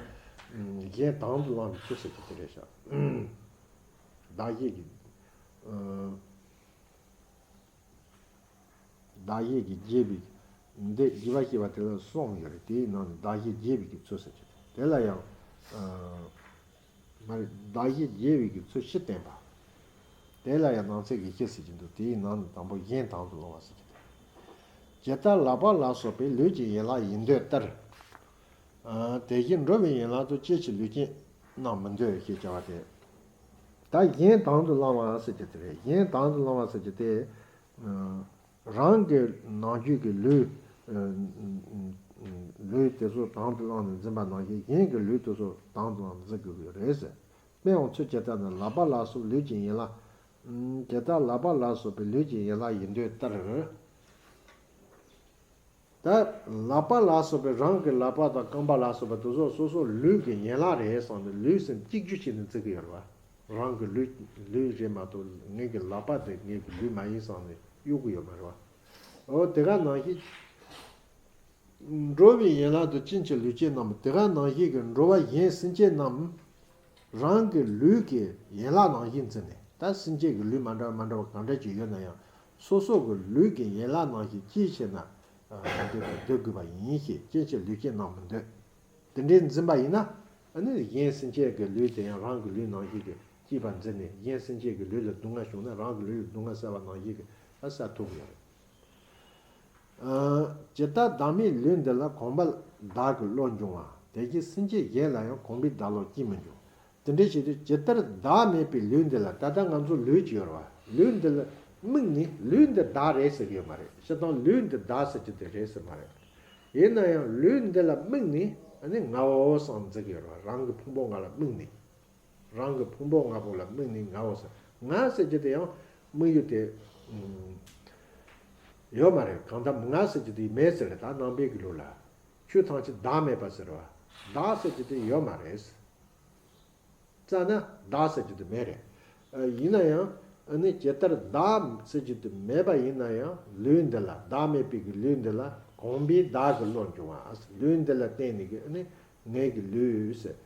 གཞན་དང་དུ་བླངས་པའི་ཚུལ་ཟེར་གྱི་དེ་རེད་ཤག་བདག་བཞེད་ཀྱི། བདག་བཞེད་ཀྱི་རྒྱས་པའི། འདི་རྒྱས་པར་བཤད་པ་དེ་ལ་གསུམ་ཡོད་རེད། དེའི་ནང་ནས་བདག་བཞེད་རྒྱས་པའི་གི་ཚུལ་ཟེར་གྱི་དེ་ལ་ཡང་། མ་རེད། བདག་བཞེད་རྒྱས་པའི་གི་ཚུལ་བཞི་བསྟན་པ། དེ་ལ་ཡང་ནང་གསེས་ཀྱི་བཞི་ཟེར་གྱི་འདུག་དེའི་ནང་ནས་དང་པོ་གཞན་དང་དུ་བླངས་པ་ཟེར་གྱི་འདུག་ཇི་ལྟར་ལག་པ་ལ་སོགས་པའི་ལུས་ཀྱི་ཡན་ལག་ཡིན་འདོད་ལྟར། དེ་བཞིན་འགྲོ་བའི་ཡན་ལག་ཏུ། སྐྱེ་འཆི་ལུས་ཅན་རྣམས་མི་འདོད་ཅེས་བྱ་བ་སྟེ། ད་གཞན་དང་དུ་བླངས་པ་ཟེར་གྱི་དེ་རེད། གཞན་དང་དུ་བླངས་པ་ཟེར་གྱི་དེ། རང་གི་ནང་རྒྱུད་ཀྱི་ལུས། ལུས་དེ་ཚོ་དང་དུ་བླངས་ནས་འཛིན་པ་ནང་བཞིན་གཞན་གྱི་ལུས་དེ་ཚོ་དང་དུ་བླངས་ནས་འཛིན་དགོས་ཀྱི་རེད་ཟེར། དཔེའང་ཚུལ་ཇི་ལྟར་ན། ལག་པ་ལ་སོགས་ལུས་ཀྱི་ཡན་ལག་ཇི་ལྟར་ལག་པ་ལ་སོགས་པའི་ལུས་ཀྱི་ཡན་ལག་ཡིན་འདོད་ལྟར། ད་ལག་པ་ལ་སོགས་པའི་རང་གི་ལག་པ་དང་རྐང་པ་ལ་སོགས་པ་དེ་ཚོ་སོ་སོ་ལུས་ཀྱི་ཡན་ལག་རེད་བསམ་ནས་ལུས་སེམས་གཅིག་གྱུར་བྱས་ནས་བརྩི་གི་ཡོད་རེད་བ། རང་གི་ལུས་ལུས་རེད་མ་གཏོགས་ངེད་ཀྱི་ལག་པ་དེ་ངེད་ཀྱི་ལུས་མ་ཡིན་བསམ་ནས་གཡུག་གི་ཡོད་མ་རེད་བ། འོ་དེ་ག་ནང་བཞིན། འགྲོ་བའི་ཡན་ལག་ཏུ། སྐྱེ་འཆི་ལུས་ཅན་རྣམས། དེ་ག་ནང་བཞིན་གྱི་འགྲོ་བ་གཞན་སེམས་ཅན་རྣམས། རང་གི་ལུས་ཀྱི་ཡན་ལག་ནང་བཞིན་འཛིན་ནས། ད་སེམས་ཅན་གྱི་ལུས་མ་འདྲ་བ་མ་འདྲ་བ་གང་འདྲ་ཅིག་ཡོད་ན་ཡང་། སོ་སོ་གི་ལུས་ཀྱི་ཡན་ལག་ནང་བཞིན་ཅིའི་ཕྱིར་ན་འདོད་པ་འདོད་དགོས་པ་ཡིན་ཞེས། སྐྱེ་འཆི་ལུས་ཅན་རྣམས་མི་འདོད། དེ་འདྲའི་འཛིན་པ་ཡིན་ན། ཨ་ནི་གཞན་སེམས་ཅན་གྱི་ལུས་དེ་ཡང་རང་གི་ལུས་ནང་བཞིན་གྱི་སྐྱེས་པ་འཛིན་ནས། གཞན་སེམས་ཅན་གྱི་ལུས་ལ་སྡུག་བསྔལ་བྱུང་ན་རང་གི་ལུས་ལ་སྡུག་བསྔལ་བསལ་བ་ནང་བཞིན་གྱི་ཨ་བསལ་ཐུབ་ཀྱི་ཡོད་རེད། ཇི་ལྟར་བདག་མེད་ལུས་འདི་ལ། གོམས་པས་བདག་གི་བློ་འབྱུང་བ། དེ་བཞིན་སེམས་ཅན་གཞན་ལ་ཡང་། གོམས་པས་བདག་བློ་སྐྱེ་མི་འགྱུར། དེ་འདྲ་བྱེད་དུས་ཇི་ལྟར་བདག་མེད་པའི་ལུས་འདི་ལ། ད་ལྟ་ང་ཚོ་ལུས་ཅིག་ཡོད་རེད་བ། ལུས་འདི་ལ་དམིགས་ནས་ལུས་འདི་བདག་རེད་ཟེར་གྱི་ཡོད་མ་རེད། སྤྱིར་བཏང་ལུས་འདི་བདག་ཟེར་གྱི་དེ་རེད་ཟེར་མ་རེད། ཡིན་ན་ཡང་ལུས་འདི་ལ་དམིགས་ནས་ཨ་ནི་ངའོ་བསམ་འཛིན་གྱི་ཡོད་རེད་བ། རང་གི་ཕུང་པོ་ང་ལ་དམིགས་ནས། རང་གི་ཕུང་པོ་ལྔ་པོ་ལ་དམིགས་ནས་ངའོ་ཟེར། ང་ཟེར་རྒྱུ་དེ་ཡང་དམིགས་ཡུལ་དེ་ཡོད་མ་རེད། གང་ལྟར་ང་ཟེར་རྒྱུ་དེ་མེད་ཟེར་རེད། ད་ནང་པའི་གི་ལུགས་ལ་ཆོས་ཐམས་ཅད་བདག་མེད་པ་ཟེར་བ། བདག་ཟེར་རྒྱུ་དེ་ཡོད་མ་རེད། རྩ་ན་བདག་ཟེར་རྒྱུ་དེ་མེད་རེད། ཡིན་ན་ཡང་ཨ་ནི་ཇི་ལྟར་བདག་ཟེར་རྒྱུ་དེ་མེད་པ་ཡིན་ན་ཡང་ལུས་འདི་ལ། བདག་མེད་པའི་གི་ལུས་འདི་ལ་གོམས་པས་བདག་གི་བློ་འབྱུང་བ། ལུས་འདི་ལ་བརྟེན་ནས་གི་ཨ་ནི་ངའི་གི་ལུས་ཟེར།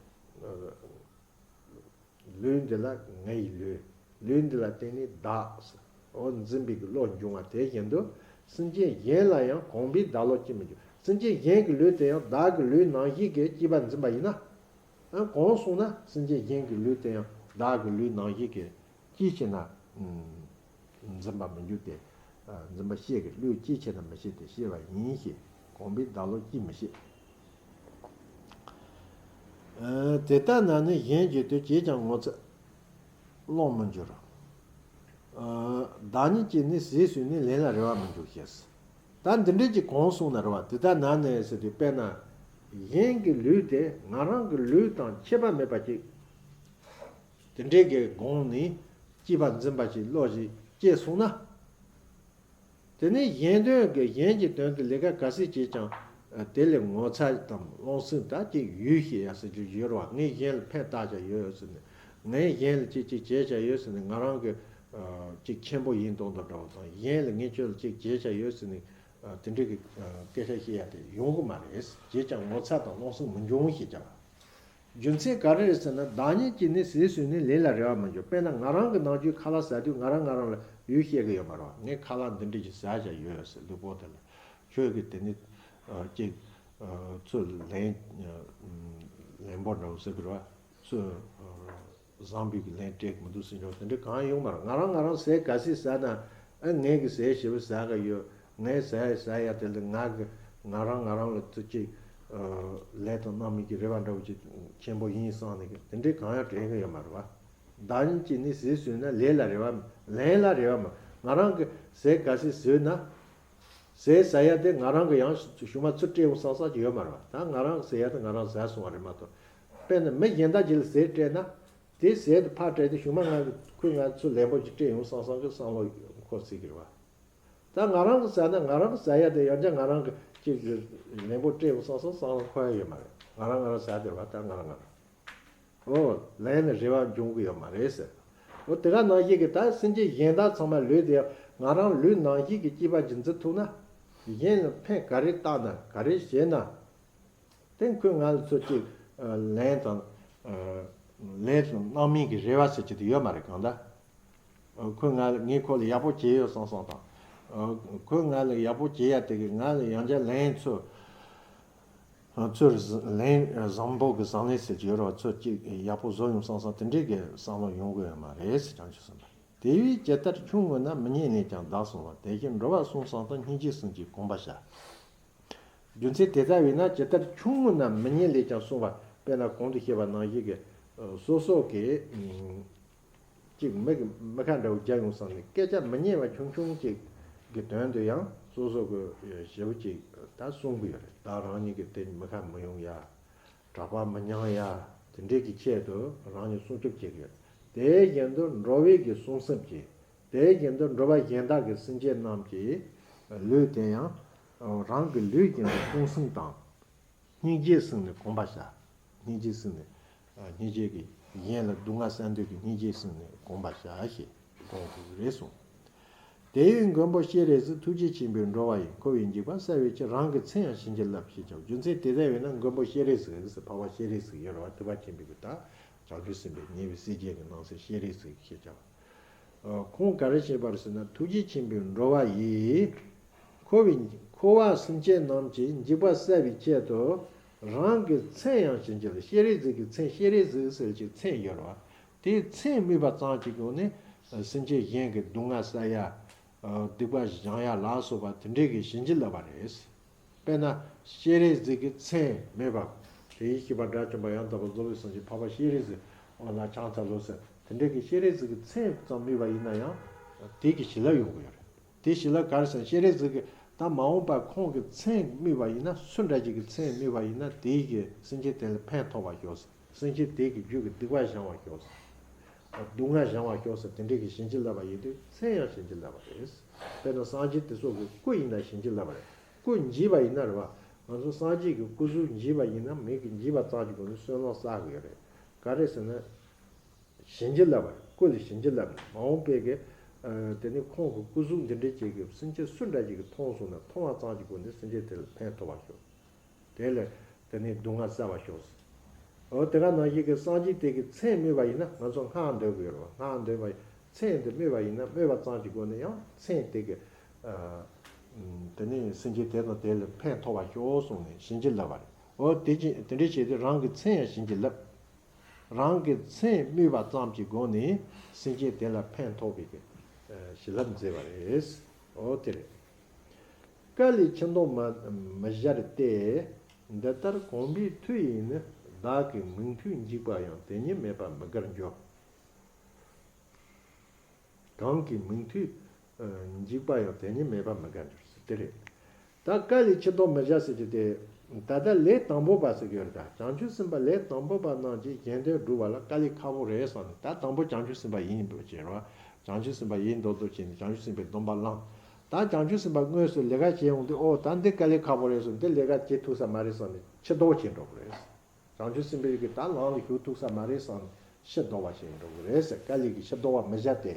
ལུས་འདི་ལ་ངའི་ལུས། ལུས་འདི་ལ་བརྟེན་ནས་བདག་ཟེར། འོ་འཛིན་པའི་གི་བློ་འབྱུང་བ་དེ་བཞིན་དུ། སེམས་ཅན་གཞན་ལ་ཡང་གོམས་པས་བདག་བློ་ཅིས་མི་འཇུག་སེམས་ཅན་གཞན་གྱི་ལུས་དེ་ཡང་བདག་གི་ལུས་ནང་བཞིན་གྱི་སྐྱེས་པ་འཛིན་པ་ཡིན་ན། ཨ་གང་གསུངས་ན་སེམས་ཅན་གཞན་གྱི་ལུས་དེ་ཡང་བདག་གི་ལུས་ནང་བཞིན་གྱི་ཅིའི་ཕྱིར་ན། ཨ་འཛིན་པ་མི་འཇུག་སྟེ། ཨ་འཛིན་པ་ཤེས་ཀྱི་བློས་ཅིའི་ཕྱིར་ན་མི་ཤེས་ཏེ་ཤེས་པ་ཡིན་ཞེས་གོམས་པས་བདག་བློ་ཅིས་མི་ཤེས། ཨ་དེ་ལྟ་ན་ནི་གཞན་གྱི་དོན་བྱས་ཀྱང་ངོ་ཚ་བླང་མི་འགྱུར། ཨ་བདག་ཉིད་ཀྱིས་ནི་ཟས་ཟོས་ནས་ལན་ལ་རེ་བ་མི་འཇོག་ཞེས། ད་འདི་འདྲའི་ཅིག་གང་གསུངས་ན་རེ་བ་དེ་ལྟ་ན་ནི་ཟེར་དུས་དཔེར་ན། གཞན་གྱི་ལུས་དེ་ང་རང་གི་ལུས་དང་ཁྱད་པར་མེད་པ་ཅིག་དེ་འདྲའི་གི་སྒོ་ནས་སྐྱེས་པ་འཛིན་པ་ཅིག་བློ་ཞིག་སྐྱེས་སོང་ན། དེ་ནས་གཞན་དོན་གྱི་གཞན་གྱི་དོན་དུ་ལས་ཀ་ག་སྲིད་བྱས་ཀྱང་དེ་ལས་ངོ་ཚ་དང་བློང་སེམས་ད་ཅིག་ཡོད་ཤེས་ཡ་ཟེར་རྒྱུ་ཡོད་རེད་བ། ངས་གཞན་ལ་ཕན་བཏགས་བྱ་ཡོད་ཟེར་ནས། ངས་གཞན་ལ་ཅིག་ཅིག་བྱས་བྱ་ཡོད་ཟེར་ནས་ང་རང་གི་ཅིག་ཆེན་པོ་ཡིན་མདོག་མདོག་འདྲ་བོ་དང་། གཞན་ལ་ངས་ཁྱོད་ལ་ཅིག་བྱས་བྱ་ཡོད་ཟེར་ནས་དེ་འདྲའི་གི་སྐད་ཆ་བཤད་ཡ་དེ་ཡོང་གི་མ་རེད། བྱས་ཀྱང་ངོ་ཚ་དང་བློང་སེམས་མི་འབྱུང་ཞེས་བྱ་བ། རྒྱུ་མཚན་ག་རེ་རེད་ཟེར་ན། བདག་ཉིད་ཀྱིས་ནི་ཟས་ཟོས་ནས་ལན་ལ་རེ་བ་མི་འཇོག་དཔེར་ན་ང་རང་གི་ནམ་རྒྱུན་ཁ་ལག་ཟ་དུས་ང་རང་ང་རང་ལ་ཡུལ་བཤད་གི་ཡོད་མ་རེད་བ། ངས་ཁ་ལག་འདི་འདྲ་ཞིག་ཟ་བྱ་ཡོད་ཟེར། ལུས་པོ་དེ་ལ་ཁྱོད་ཀྱིས་དེ་ནི་ཅིག་ཚུར་ལན་ལན་པོ་འདྲ་བོ་ཟེར་གི་རེད་བ། ཚུར་བཟང་པོའི་གི་ལན་སྤྲད་གི་མི་འདུག་ཟེར་འཇོག་དེ་འདྲ་གང་ཡོང་མ་རེད། ང་རང་ང་རང་ཟས་ག་ཚོད་ཟ་ན། ཨ་ངས་གི་ཟས་ཞེ་པོ་ཟ་གི་ཡོད། ངས་ཟ་ཡ་ཟ་ཡ་དེ་ལ་ང་གི་ང་རང་ང་རང་ལ་ཚུར་ཅིག་ལན་དང་རྣམ་སྨིན་གྱི་རེ་བ་འདྲ་བོ་ཅིག་ཆེན་པོ་ཡིན་བསམ་ནས་གི་དེ་འདྲའི་གང་ཡང་དྲན་གི་ཡོད་མ་རེད་བ། བདག་ཉིད་ཀྱིས་ནི་ཟས་ཟོས་ན་ལན་ལ་རེ་བ་མ། ལན་ལ་རེ་བ་མ། ང་རང་གི་ཟས་ག་ཚོད་ཟོས་ན། ཟས་ཟ་ཡ་དེ་ང་རང་གི་ཡང་ཞུ་མ་ཚུར་སྤྲད་ཡོང་བསམ་བསམ་གྱི་ཡོད་མ་རེད་བ། ད་ང་རང་གི་ཟ་ཡ་དེ་ང་རང་ཟ་སོང་བ་རེད་མ་གཏོགས། དཔེར་ན་མི་གཞན་དག་ཅིག་ལ་ཟས་སྤྲད་ན། དེ་ཟས་དེ་ཕར་སྤྲད་དེ་ཞུ་མ་ང་གི་ཁོས་ང་ཚུར་ལན་པོ་ཅིག་སྤྲད་ཡོང་བསམ་བསམ་གི་བསམ་བློ་འཁོར་སྲིད་ཀྱི་རེད་བ། ད་ང་རང་གི་ཟ་ན་ང་རང་གི་ཟ་ཡ་དེ་ཡང་བསྐྱར་ང་རང་གི་ཅིག་ལན་པོ་སྤྲད་ཡོང་བསམ་བསམ་བསམ་བློ་འཁོར་ཡ་ཡོད་མ་རེད། ང་རང་ང་རང་ཟ་དེ་རེད་བ། ད་ང་རང་ང་རང་། ཨོ། ལན་ལ་རེ་བ་འབྱུང་གི་ཡོད་མ་རེད་ཟེར། ཨོ་དེ་ག་ནང་བཞིན་གྱི་ད་སེམས་ཅན་གཞན་དག་ཚང་མ་ལུས་དེ་ང་རང་ལུས་ནང་བཞིན་གྱི་སྐྱེས་པ་ཅིག་འཛིན་ཐུབ་ན། གཞན་ལ་ཕན་ག་རེ་བཏགས་ན་ག་རེ་བྱས་ན། དེ་ཁོས་ང་ལ་ཚུར་ཅིག་ལན་དང་། ལན་དང་རྣམ་སྨིན་གྱི་རེ་བ་ཟེར་གྱི་དེ་ཡོད་མ་རེད་གང་ལྟར། ཁོས་ང་ལ་ངས་ཁོ་ལ་ཡག་པོ་བྱས་ཡོད་བསམ་བསམ་དང་། ཁོས་ང་ལ་ཡག་པོ་བྱས་ཡ་དེ་གིས་ང་ལ་ཡང་བསྐྱར་ལན་ཚུར། ཚུར་ལན་བཟང་པོ་གི་བཟང་ལན་ཟེར་གྱི་ཡོད་རེད་བ། ཚུར་ཅིག་ཡག་པོ་བཟོ་ཡོང་བསམ་བསམ་དེ་འདྲའི་གི་བསམ་བློ་ཡོང་གི་ཡོད་མ་རེད་ཟེར། བྱང་ཆུབ་སེམས་དཔའ། དེ་བས་ཇི་ལྟར་ཆུང་ངུ་ན། མི་སྙན་ལས་ཀྱང་བདག་བསྲུང་བ། དེ་བཞིན་འགྲོ་བ་བསྲུང་བསམ་དང་། སྙིང་རྗེས་བསྲུང་ཅིང་གོམས་པར་བྱ། རྒྱུ་མཚན་དེ་ལྟ་བས་ན་ཇི་ལྟར་ཆུང་ངུ་ན་མི་སྙན་ལས་ཀྱང་བསྲུང་བ། དཔེར་ན་གོང་དུ་བཤད་པ་ནང་བཞིན་གྱི་སོ་སོ་གི་ཅིག་མི་མི་ཁ་འདྲ་བོ་རྒྱག་ཡོང་བསམ་ནས་སྐད་ཆ་མི་སྙན་པ་ཆུང་ཆུང་ཅིག་གི་དོན་དུ་ཡང་སོ་སོ་གི་ཞེ་པོ་ཅིག་ད་བསྲུང་གི་ཡོད་རེད། ད་རང་ཉིད་ཀྱི་དེ་མི་ཁ་མི་ཡོང་ཡ། གྲགས་པ་མི་ཉམས་ཡ། དེ་འདྲས་ཀྱི་ཆེད་དུ་རང་ཉིད་སྲུང་སྐྱོབ་བྱེད་ཀྱི་ཡོད། དེ་བཞིན་དུ་འགྲོ་བའི་གི་བསྲུང་སེམས་ཀྱིས། དེ་བཞིན་དུ་འགྲོ་བ་གཞན་དག་གི་སེམས་ཅན་རྣམས་ཀྱི་ལུས་དེ་ཡང་རང་གི་ལུས་བཞིན་དུ་བསྲུང་སེམས་དང་། སྙིང་རྗེས་བསྲུངས་ནས་གོམས་པར་བྱ། སྙིང་རྗེས་བསྲུངས་ནས། སྙིང་རྗེ་གི་གཞན་ལ་སྡུག་བསྔལ་བསལ་འདོད་ཀྱི་སྙིང་རྗེས་བསྲུངས་ནས་གོམས་པར་བྱ་ཞེས་དགོངས་དགོས་ཀྱི་རེད་གསུངས། དེ་ཡི་མགོན་པོ་སྤྱན་རས་གཟིགས། ཐུགས་རྗེ་ཆེན་པོས་འགྲོ་བ་ཡི། འཁོར་བའི་འཇིགས་པ་བསལ་བའི་ཕྱིར། རང་གི་མཚན་ཡང་བྱིན་གྱིས་བརླབས་ཞེས་བྱའོ། རྒྱུ་མཚན་དེ་ལྟ་བས་ན་མགོན་པོ་སྤྱན་རས་གཟིགས་ཟེར། འཕགས་པ་སྤྱན་རས་གཟིགས་ཡོད་རེད་བ། ཐེག་པ་ཆེན་པོའི་གི་ད་བྱང་ཆུབ་སེམས་དཔའི་ཉེ་བའི་སྲས་བརྒྱད་ཀྱི་ནང་གསེས་སྤྱན་རས་གཟིགས་ཞེས་བྱ་བ། ཁོང་ག་རེ་བྱས་པ་རེད་ཟེར་ན། ཐུགས་རྗེ་ཆེན་པོས་འགྲོ་བ་ཡི། འཁོར་བའི་འཁོར་བ་སེམས་ཅན་རྣམས་ཀྱི་འཇིགས་པ་བསལ་བའི་ཆེད་དུ། རང་གི་མཚན་ཡང་བྱིན་གྱིས། སྤྱན་རས་གཟིགས་ཀྱི་མཚན། སྤྱན་རས་གཟིགས་ཟེར་གྱི་མཚན་ཡོད་རེད་བ། དེའི་མཚན་སྨོས་པ་ཙམ་གྱི་སྒོ་ནས་སེམས་ཅན་གཞན་གྱི་སྡུག་བསྔལ་བསལ་ཡ། སྡིག་པ་སྦྱང་ཡ་ལ་སོགས་པ་དེ་འདྲའི་གི་བྱིན་གྱིས་བརླབས་པ་རེད། དཔེར་ན་སྤྱན་རས་གཟིགས་ཀྱི་མཚན་སྨོས་པ། དེ་ཡི་བཞེད་པ་དགྲ་བཅོམ་པ་ཡང་དག་པར་རྫོགས་པའི་སངས་རྒྱས་འཕགས་པ་སྤྱན་རས་གཟིགས། འོ་ན་ཕྱག་འཚལ་ལོ་ཟེར། དེ་འདྲའི་གི་སྤྱན་རས་གཟིགས་ཀྱི་མཚན་ཙམ་སྨོས་པ་ཡིན་ན་ཡང་དེ་གི་བྱིན་རླབས་ཡོང་གི་ཡོད་རེད། དེ་བྱིན་རླབས་ག་རེ་ཟེར་ན། སྤྱན་རས་གཟིགས་ཀྱི་ད་མ་འོངས་པར་ཁོང་གི་མཚན་སྨོས་པ་ཡིན་ན། སུ་འདྲ་ཅིག་གི་མཚན་སྨོས་པ་ཡིན་ན་དེའི་གི་སེམས་ཅན་དེ་ལ་ཕན་ཐོགས་པ་ཤོག་ཟེར། སེམས་ཅན་དེ་གི་རྒྱུད་ཀྱི་སྡིག་པ་སྦྱང་བར་ཤོག། སྡུག་བསྔལ་སྦྱང་བར་ཤོག་ཟེར། དེ་འདྲའི་གི་བྱིན་གྱིས་བརླབས་པ་ཡིན་དུས་མཚན་ཡང་བྱིན་གྱིས་བརླབས་པ་རེད། དཔེར་ན་སངས་རྒྱས་དེ་ཚོ་གི་སྐུ་ཡིན་ན་བྱིན་གྱིས་བརླབས་པ་རེད། སྐུ་འབྱེད་པ་ཡིན་ན་རེད་བ། ང་ཚོ་སངས་རྒྱས་ཀྱི་སྐུ་གཟུགས་འབྱེད་པ་ཡིན་ན་མིག་གིས་འབྱེད་པ་ཙམ་གྱི་སྒོ་ནས་བསོད་ནམས་བསགས་དགོས་རེད། ག་རེ་ཟེར་ན། བྱིན་གྱིས་བརླབས་པ་རེད། སྐུ་ལ་བྱིན་གྱིས་བརླབས་ནས་མ་འོངས་པའི་གི། དེ་ནི་ཁོང་གི་སྐུ་གཟུགས་འདི་འདྲའི་ཅིག་གི་སེམས་ཅན་སུ་འདྲ་ཅིག་གིས་མཐོང་སོང་ན་མཐོང་བ་ཙམ་གྱི་སྒོ་ནས་སེམས་ཅན་དེ་ལ་ཕན་ཐོགས་པར་ཤོག། དེ་ལས་དེ་ནས་སྡུག་བསྔལ་བསལ་བར་ཤོག། འོ་དེ་ག་ནང་བཞིན་གྱི་སངས་རྒྱས་དེ་གི་མཚན་སྨོས་པ་ཡིན་ན་ང་ཚོ་སྔགས་འདོན་དགོས་རེད་བ། སྔགས་འདོན་པ་ མཚན་དེ་སྨོས་པ་ཡིན་ན་སྨོས་པ་ཙམ་གྱི་སྒོ་ནས་ཡང་མཚན་དེ་གི་ཨ་དེ་ནས་སེམས་ཅན་དེ་དང་དེ་ལ་ཕན་ཐོགས་པར་ཤོག་གསུངས་ནས་བྱིན་གྱིས་བརླབས་པ་རེད། འོ་དེ་ཅི་དེ་འདྲ་བྱས་ཏེ་རང་གི་མཚན་ཡང་བྱིན་གྱིས་བརླབས། རང་གི་མཚན་སྨོས་པ་ཙམ་གྱི་སྒོ་ནས་སེམས་ཅན་དེ་ལ་ཕན་ཐོགས་པའི་གི་ཨ་བྱིན་རླབས་མཛད་པ་རེད། འོ་དེ་རེད། དཀའ་ལས་ཆུ་ལྡོག་མ་མི་བཞར་ཏེ། འདི་ལྟར་གོམས་པའི་མཐུ་ཡིས་ནི། བདག་གི་མིག་མཐོས་འཇིགས་པ་ཡང་། དེ་ཉིད་མེད་པར་མི་དགར་འགྱུར། གང་གི་མིག་མཐོས་འཇིགས་པ་ཡང་། དེ་ཉིད་མེད་པར་མི་དགར་འགྱུར་ཟེར་དེ་རེད། ད་དཀའ་ལས་ཆུ་ལྡོག་མི་བཞར་ཟེར་རྒྱུ་དེ། ད་ལྟ་ལས་དང་པོ་པ་ཟེར་གྱི་ཡོད་རེད། ད་བྱང་ཆུབ་སེམས་དཔའ་ལས་དང་པོ་པ་རྣམས་ཀྱིས་གཞན་དོན་སྒྲུབ་པ་ལ་དཀའ་ལས་ཁག་པོ་རེད་བསམ་ནས། ད་དང་པོ་བྱང་ཆུབ་སེམས་དཔའ་ཡིན་པ་བྱས་རོགས། བྱང་ཆུབ་སེམས་དཔའ་ཡིན་མདོག་མདོག་བྱས་ནས་བྱང་ཆུབ་སེམས་དཔའི་སྡོམ་པ་བླངས། ད་བྱང་ཆུབ་སེམས་དཔའ་དངོས་སུ་ལས་ཀ་བྱེད་འོང་དུས། ཨོ་ད་འདི་དཀའ་ལས་ཁག་པོ་རེད་བསམ། འདི་ལས་ཀ་བྱེད་ཐུབ་ས་མ་རེད་བསམ་ནས་ཕྱིར་ལྡོག་བྱེད་འགྲོ་གི་རེད། བྱང་ཆུབ་སེམས་དཔའ་གིས་ད་ལམ་ལ་ཞུགས་ཐུབ་ས་མ་རེད་བསམ་ནས་ཕྱིར་ལྡོག་པ་བྱེད་འགྲོ་གི་རེད་ཟེར། དཀའ་ལས་ཀྱི་ཕྱིར་ལྡོག་པ་མི་བྱ་སྟེ།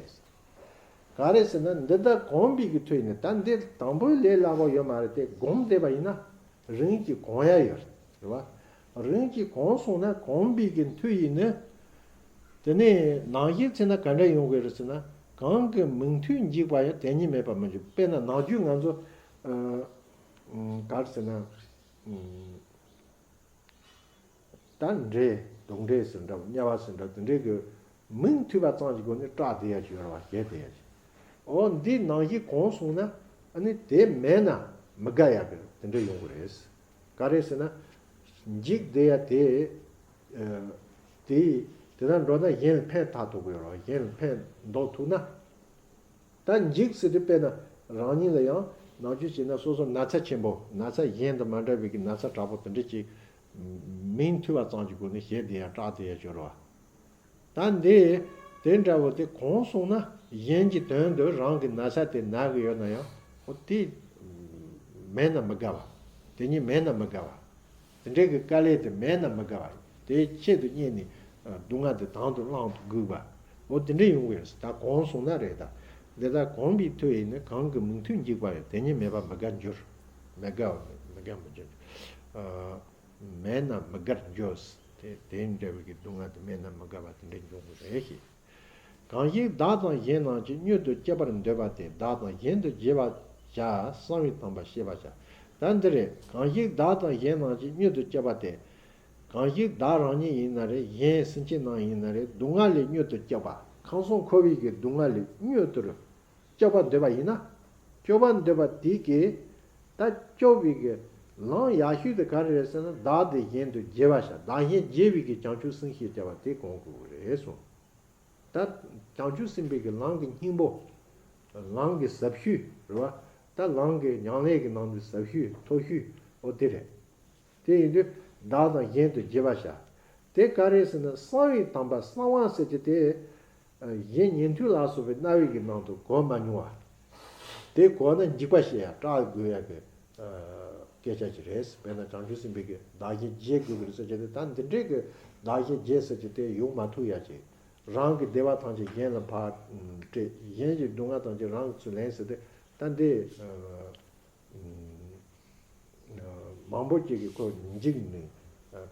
ག་རེ་ཟེར་ན། འདི་ལྟར་གོམས་པའི་གི་མཐུ་ཡིས་ནི། ད་འདི་དང་པོའི་ལས་སླ་པོ་ཡོད་མ་རེད་དེ། གོམས་བསྡད་པ་ཡིན་ན་རིམ་གྱིས་གོམས་ཡ་ཡོད་རེད་བ། རིམ་གྱིས་གོམས་སོང་ན་གོམས་པའི་གི་མཐུ་ཡིས་ནི། དེ་ནས་ནང་བཞིན་བྱས་ན་ག་འདྲ་ཡོང་གི་རེད་ཟེར་ན། གང་གི་མིག་མཐོས་འཇིགས་པ་ཡང་། དེ་ཉིད་མེད་པར་མི་འགྱུར། དཔེར་ན་ནམ་རྒྱུན་ང་ཚོ་ཨ་ག་རེ་ཟེར་ན། ཨ་ད་འདྲེ་དུག་འདྲེ་ཟེར་འདྲ་བོ། དམྱལ་བ་ཟེར་འདྲ་བོ། དེ་འདྲའི་གི་མིག་མཐོས་པ་ཙམ་གྱི་སྒོ་ནས་སྐྲག་བསྡད་ཡ་ཅིག་ཡོད་རེད་བ། ཞེད་བསྡད་ཡ་ཅིག་འོ་འདི་ནང་བཞིན་གོམས་སོང་ན་ཨ་ནི་དེ་མེད་ན་མི་དགའ་ཡ་གི་དེ་འདྲ་ཡོང་གི་རེད། ག་རེ་ཟེར་ན། འཇིགས་བསྡད་ཡ་དེ་ཨ་དེ་དེ་ལྟར་འགྲོ་ན་གཞན་ལ་ཕན་ཐོགས་ཐུབ་ཀྱི་ཡོད་རེད་བ། གཞན་ལ་ཕན་འདོགས་ཐུབ་ན། ད་འཇིགས་ཟེར་དུས་དཔེར་ན་རང་ཉིད་ལ་ཡང་ནམ་རྒྱུན་བྱས་ན་སོ་སོ་ན་ཚ་ཆེན་པོ། ན་ཚ་གཞན་དང་མ་འདྲ་བའི་གི་ན་ཚ་དྲག་པོ་དེ་འདྲ་ཅིག་མིག་མཐོས་པ་ཙམ་གྱི་སྒོ་ནས་ཞེད་བསྡད་ཡ་སྐྲག་བསྡད་ཡ་ཅིག་ཡོད་རེད་བ། ད་འདི་དེ་འདྲ་བོ་དེ་གོམས་སོང་ན་གཞན་གྱི་དོན་དུ་རང་གི་ན་ཚ་དེ་ན་གི་ཡོད་ན་ཡང་། འོ་དེ་མེད་ན་མི་དགའ་བ། དེ་ཉིད་མེད་ན་མི་དགའ་བ། དེ་འདྲའི་གི་དཀའ་ལས་དེ་མེད་ན་མི་དགའ་བ། དེའི་ཆེད་དུ་གཉེར་ནས་སྡུག་བསྔལ་དེ་དང་དུ་བླང་དུ་དགོས་པ། འོ་དེ་འདྲ་ཡོང་གི་རེད། ད་གོམས་སོང་ན་རེད། ད་འདི་ལྟར་གོམས་པའི་མཐུ་ཡིས་ནི། གང་གི་མིག་མཐོས་འཇིགས་པ་ཡང་། དེ་ཉིད་མེད་པར་མི་དགར་འགྱུར། མི་དགའ་བ་མི་དགའ་མི་འགྱུར། ཨ་མེད་ན་མི་དགར་འགྱུར། དེ་དེ་འདྲ་བའི་གི་སྡུག་བསྔལ་དེ་མེད་ན་མི་དགའ་བ་དེ་འདྲ་འབྱུང་གི་རེད་ཞེས། གང་ཞིག་བདག་དང་གཞན་རྣམས་ཀྱི། མྱུར་དུ་སྐྱོབ་པར་འདོད་པ་དེ། བདག་དང་གཞན་དུ་བརྗེ་བར་བྱ། གསང་བའི་དམ་པ་ཤེས་པར་བྱ། ད་འདི་རེད། གང་ཞིག་བདག་དང་གཞན་རྣམས་ཀྱི། མྱུར་དུ་སྐྱོབ་པ་དེ། གང་ཞིག་བདག་རང་ཉིད་ཡིན་ན་རེད། གཞན་སེམས་ཅན་རྣམས་ཡིན་ན་རེད། སྡུག་བསྔལ་ལས་མྱུར་དུ་སྐྱོབ་པ། ཁམས་གསུམ་འཁོར་བའི་གི་སྡུག་བསྔལ་ལས་མྱུར་དུ་སྐྱོབ་པར་འདོད་པ་ཡིན་ན། སྐྱོབ་པར་འདོད་པ་དེ་གིས་ད་སྐྱོབ་པའི་གི་ལམ་ཡག་ཤོས་དེ་ག་རེ་རེད་ཟེར་ན། བདག་དང་གཞན་དུ་བརྗེ་བར་བྱ། བདག་གཞན་བརྗེ་བའི་གི་བྱང་ཆུབ་སེམས་ཤེས་བྱ་བ་དེ་གོམས་དགོས་ཀྱི་རེད་གསུངས། ད་བྱང་ཆུབ་སེམས་དཔའི་གི་ལམ་གྱི་སྙིང་པོ། ལམ་གྱི་ཟབ་ཤོས་རེད་བ། ད་ལམ་གྱི་ཉམས་ལེན་གྱི་ནང་དུ་ཟབ་ཤོས་མཐོ་ཤོས་འོ་དེ་རེད། དེ་ཡིན་དུས་བདག་དང་གཞན་དུ་བརྗེ་བར་བྱ། དེ་ག་རེ་ཟེར་ན། གསང་བའི་དམ་པ། གསང་བ་ཟེར་གྱི་དེ་གཞན་ཉན་ཐོས་ལ་སོགས་པའི་རྣ་བའི་གི་ནང་དུ་གོ་མ་མྱོང་བ། དེ་གོ་ན་འཇིགས་པ་སྐྱེ་ཡ། སྐྲག་དགོས་ཡ་གི་སྐད་ཆ་ཅིག་རེད། དཔེར་ན་བྱང་ཆུབ་སེམས་དཔའི་གི་བདག་གཞན་བརྗེ་དགོས་ཀྱི་རེད་ཟེར་གྱི་དེ། ད་འདི་འདྲའི་གི་བདག་གཞན་བརྗེ་ཟེར་གྱི་དེ་ཡོང་མ་ཐུབ་ཡ་ཅིག་རང་གི་བདེ་བ་ཐམས་ཅད་གཞན་ལ་ཕར་སྤྲད། གཞན་གྱི་སྡུག་བསྔལ་ཐམས་ཅད་རང་གིས་ཚུར་ལེན་ཟེར་ཏེ། ད་འདི་མང་པོ་ཅིག་གིས་ཁོ་འཇིགས་ནས་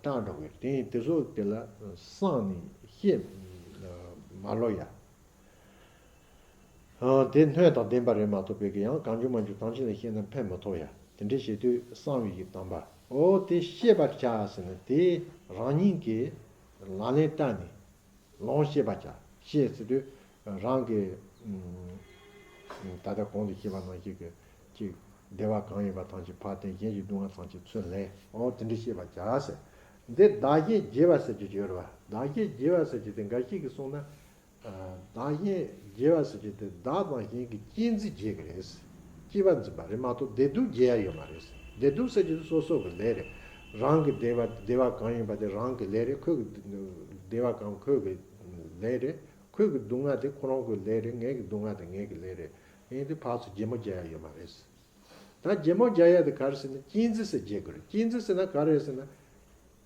སྐྲག་འགྲོ་གི་རེད། དེ་ཡིན་དུས་དེ་ཚོ་དེ་ལ་གསང་ནས་བཤད་མ་ལོག་ཡ། དེ་སྣོད་དང་ལྡན་པ་རེད་མ་གཏོགས་པའི་གི་ཡང་གང་བྱུང་མང་བྱུང་ཐང་ཆེན་ལ་བཤད་ན་ཕན་མི་ཐོགས་ཡ། དེ་འདྲ་བྱེད་དུས་གསང་བའི་གི་དམ་པ། འོ་དེ་ཤེས་པར་བྱ་ཟེར་ན། དེ་རང་ཉིད་ཀྱིས་ལག་ལེན་བསྟར་ནས། ལོངས་སྤྱད་པར་བྱ། ཤེས་ཟེར་དུས་རང་གི་ད་ལྟ་གོང་དུ་བཤད་པ་ནང་བཞིན་གྱི་ཅིག་བདེ་བ་གང་ཡིན་པ་ཐམས་ཅད་ཕར་བསྟན། གཞན་གྱི་སྡུག་བསྔལ་ཐམས་ཅད་ཚུར་ལེན། འོ་དེ་འདྲ་ཤེས་པར་བྱ་ཟེར། འདི་བདག་གཞན་བརྗེ་བ་ཟེར་རྒྱུ་ཡོད་རེད་བ། བདག་གཞན་བརྗེ་བ་ཟེར་རྒྱུ་དེ་འགའ་ཞིག་གིས་གསུངས་ན། བདག་གཞན་བརྗེ་བ་ཟེར་རྒྱུ་དེ་བདག་དང་གཞན་གྱི་གཅེས་འཛིན་བརྗེ་གི་རེད། གཅེས་པར་འཛིན་པ་རེད་མ་གཏོགས་བདེ་སྡུག་བརྗེ་ཡ་ཡོད་མ་རེད། བདེ་སྡུག་ཟེར་རྒྱུ་དེ་སོ་སོ་གི་ལས་རེད། རང་གི་བདེ་བ་བདེ་བ་གང་ཡིན་པ་དེ་རང་གི་ལས་རེད། ཁོས་གི་བདེ་བ་གང་ཁོས་གི་ལས་རེད། ཁོས་གི་སྡུག་བསྔལ་དེ་ཁོ་རང་གི་ལས་རེད། ངའི་གི་སྡུག་བསྔལ་དེ་ངའི་གི་ལས་རེད། ཡིན་དུས་ཕར་ཚུར་བརྗེ་མོ་རྒྱག་ཡ་ཡོད་མ་རེད། ད་བརྗེ་མོ་རྒྱག་ཡ་དེ་ག་རེ་ཟེར་ན། གཅེས་འཛིན་ཟེར་བརྗེ་དགོས་རེད། གཅེས་འཛིན་ཟེར་ན་ག་རེ་ཟེར་ན།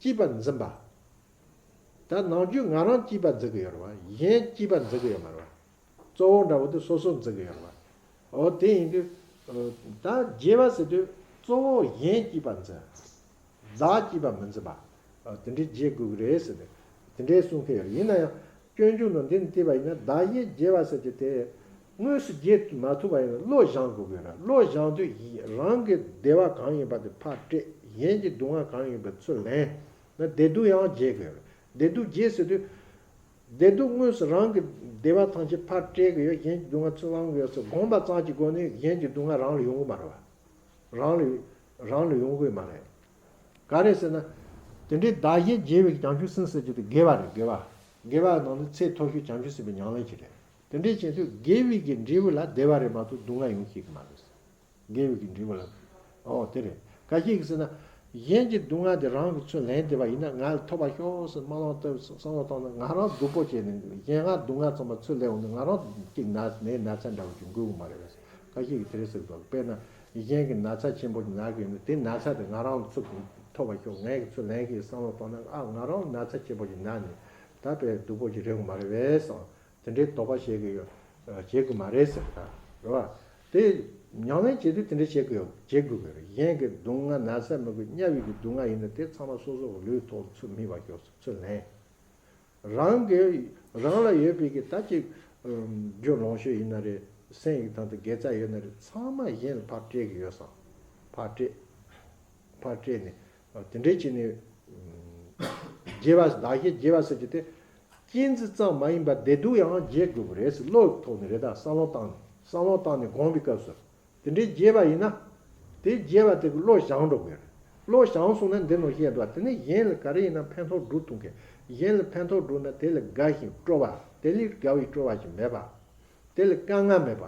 གཅེས་པར་འཛིན་པ། ད་ནམ་རྒྱུན་ང་རང་གཅེས་པར་འཛིན་གི་ཡོད་རེད་བ། གཞན་གཅེས་པར་འཛིན་གི་ཡོད་མ་རེད་བ། གཙོ་བོ་འདྲ་བོ་དེ་སོ་སོར་འཛིན་གི་ཡོད་རེད་བ། འོ་དེ་ཡིན་དུས་ད་བརྗེ་བ་ཟེར་དུས་གཙོ་བོ་གཞན་གཅེས་པར་འཛིན། བདག་གཅེས་པར་མི་འཛིན་པ། དེ་འདྲའི་བརྗེ་དགོས་ཀྱི་རེད་ཟེར་ནས་དེ་འདྲའི་གསུང་མཁན་ཡོད་རེད། ཡིན་ན་ཡང་ སྤྱོད་འཇུག་ནང་འདི་ནས་བལྟས་པ་ཡིན་ན། བདག་གཞན་བརྗེ་བ་ཟེར་གྱི་དེ་དངོས་སུ་བརྗེ་མ་ཐུབ་པ་ཡིན་ན་བློ་སྦྱང་དགོས་ཀྱི་རེད། བློ་སྦྱང་དུས་ཡིན་རང་གི་བདེ་བ་གང་ཡིན་པ་དེ་ཕར་སྤྲད། གཞན་གྱི་སྡུག་བསྔལ་གང་ཡིན་པ་ཚུར་ལེན་ན་བདེ་སྡུག་ཡང་བརྗེ་དགོས་རེད། བདེ་སྡུག་བརྗེ་ཟེར་དུས། བདེ་སྡུག་དངོས་སུ་རང་གི་བདེ་བ་ཐམས་ཅད་ཕར་སྤྲད་ཀྱི་ཡོད། གཞན་གྱི་སྡུག་བསྔལ་ཚུར་བླང་གི་ཡོད་ཟེར་དགོངས་པ་ཙམ་གྱི་སྒོ་ནས་གཞན་གྱི་སྡུག་བསྔལ་རང་ལ་ཡོང་གི་མ་རེད་བ། རང་ལ་རང་ལ་ཡོང་གི་མ་རེད། ག་རེ་ཟེར་ན། དེ་འདྲའི་བདག་གཞན་བརྗེ་བའི་བྱང་ཆུབ་སེམས་ཟེར་གྱི་དེ་དགེ་བ་རེད། དགེ་བ། དགེ་བ་ནང་ནས་ཚད་མཐོ་ཤོས་བྱང་ཆུབ་སེམས་དཔའི་ཉམས་ལེན་ཅིག་རེད། དེ་འདྲའི་བྱེད་དུས་དགེ་བའི་གི་འབྲས་བུ་ལ་བདེ་བ་རེད་མ་གཏོགས་སྡུག་བསྔལ་ཡོང་ཤེས་ཀྱི་མ་རེད། དགེ་བའི་གི་འབྲས་བུ་ལ། ཨོ་དེ་རེད། ཁ་ཤས་ཀྱིས་ཟེར་ན། གཞན་གྱི་སྡུག་བསྔལ་དེ་རང་གིས་ཚུར་ལེན་བསྡད་པ་ཡིན་ན་ང་ལ་ཐོབ་པ་ཤོག་ཟེར་སྨོན་ལམ་བཏབ་བསམ་བློ་བཏང་ན་ང་རང་སྡུག་པོ་བྱས་ནས་གཞན་ང་སྡུག་བསྔལ་ཙམ་པ་ཚུར་ལེན་འོང་དུས་ང་རང་གཅིག་ན་ནད་ན་ཚ་འདྲ་བོ་ཅིག་འགོས་ཀྱི་མ་རེད་པས། ཁ་ཤས་ཀྱིས་དེ་རེད་ཟེར་གི་འདུག་དཔེར་ན་གཞན་གྱི་ན་ཚ་ཆེན་པོ་ཅིག་ན་གི་ཡོད་ན་དེ་ན་ཚ་དེ་ང་རང་ཚུར་ཐོབ་པ་ཤོག་ངས་ཀྱིས་ཚུར་ལེན་གྱི་བསམ་བློ་བཏང་ན་ཨ་ང་རང་ན་ཚ་ཆེན་པོ་ཅིག་ན་ནས་ད་དཔེ་སྡུག་པོ་ཅིག་རེད་འོང་མ་རེད་པས་བསམ། དེ་འདྲའི་དོགས་པ་བྱེད་ཀྱི་ཡོད། བྱེད་དགོས་མ་རེད་ཟེར་གི་ད། རེད་བ། དེ་ཉམས་ལེན་བྱེད་དུས་དེ་འདྲ་བྱེད་དགོས་ཡོད། བྱེད་དགོས་ཀྱི་རེད། གཞན་གྱི་སྡུག་བསྔལ་ན་ཚ་མི་དགོས་དམྱལ་བའི་གི་སྡུག་བསྔལ་ཡིན་ན་དེ་ཚང་མ་སོ་སོ་གི་ལུས་ཐོག་ཚུར་སྨིན་པ་ཤོག་ཚུར་ལེན། རང་གི་རང་ལ་ཡོད་པའི་གི་ད་ཅིག་རྒྱུ་ལོངས་སྤྱོད་ཡིན་ན་རེད། སེམས་ཡིག་དང་དེ་དགེ་རྩ་ཡོད་ན་རེད། ཚང་མ་གཞན་ལ་ཕར་སྤྲད་ཀྱི་ཡོད་བསམ། ཕར་སྤྲད། ཕར་སྤྲད་ནས། དེ་འདྲས་བྱས་ནས། བརྗེ་བ་བདག་གཞན་བརྗེ་བ་ཟེར་གྱི་དེ། གཅེས་འཛིན་ཙམ་མ་ཡིན་པར་བདེ་སྡུག་ཡང་བརྗེ་དགོས་ཀྱི་རེད་ཟེར་བློའི་ཐོག་ནས་རེད། ད་བསམ་བློ་བཏང་ནས་བསམ་བློ་བཏང་ནས་སྒོམ་པའི་སྐབས་སུ། དེ་འདྲས་བརྗེ་བ་ཡིན་ན། དེ་བརྗེ་བ་དེ་གི་བློ་སྦྱངས་འགྲོ་དགོས་རེད། བློ་སྦྱངས་སོང་ན་འདི་ནང་བཤད་འདུག་དེ་ནས་གཞན་ལ་ག་རེ་ཡིན་ན་ཕན་ཐོགས་སྒྲུབ་ཐུབ་མཁན། གཞན་ལ་ཕན་ཐོགས་སྒྲུབ་ན་དེ་ལ་དགའ་ཞིང་སྤྲོ་བ། དེ་ལས་དགའ་བའི་སྤྲོ་བ་ཞིག་མེད་པ། དེ་ལ་དཀའ་ངལ་མེད་པ།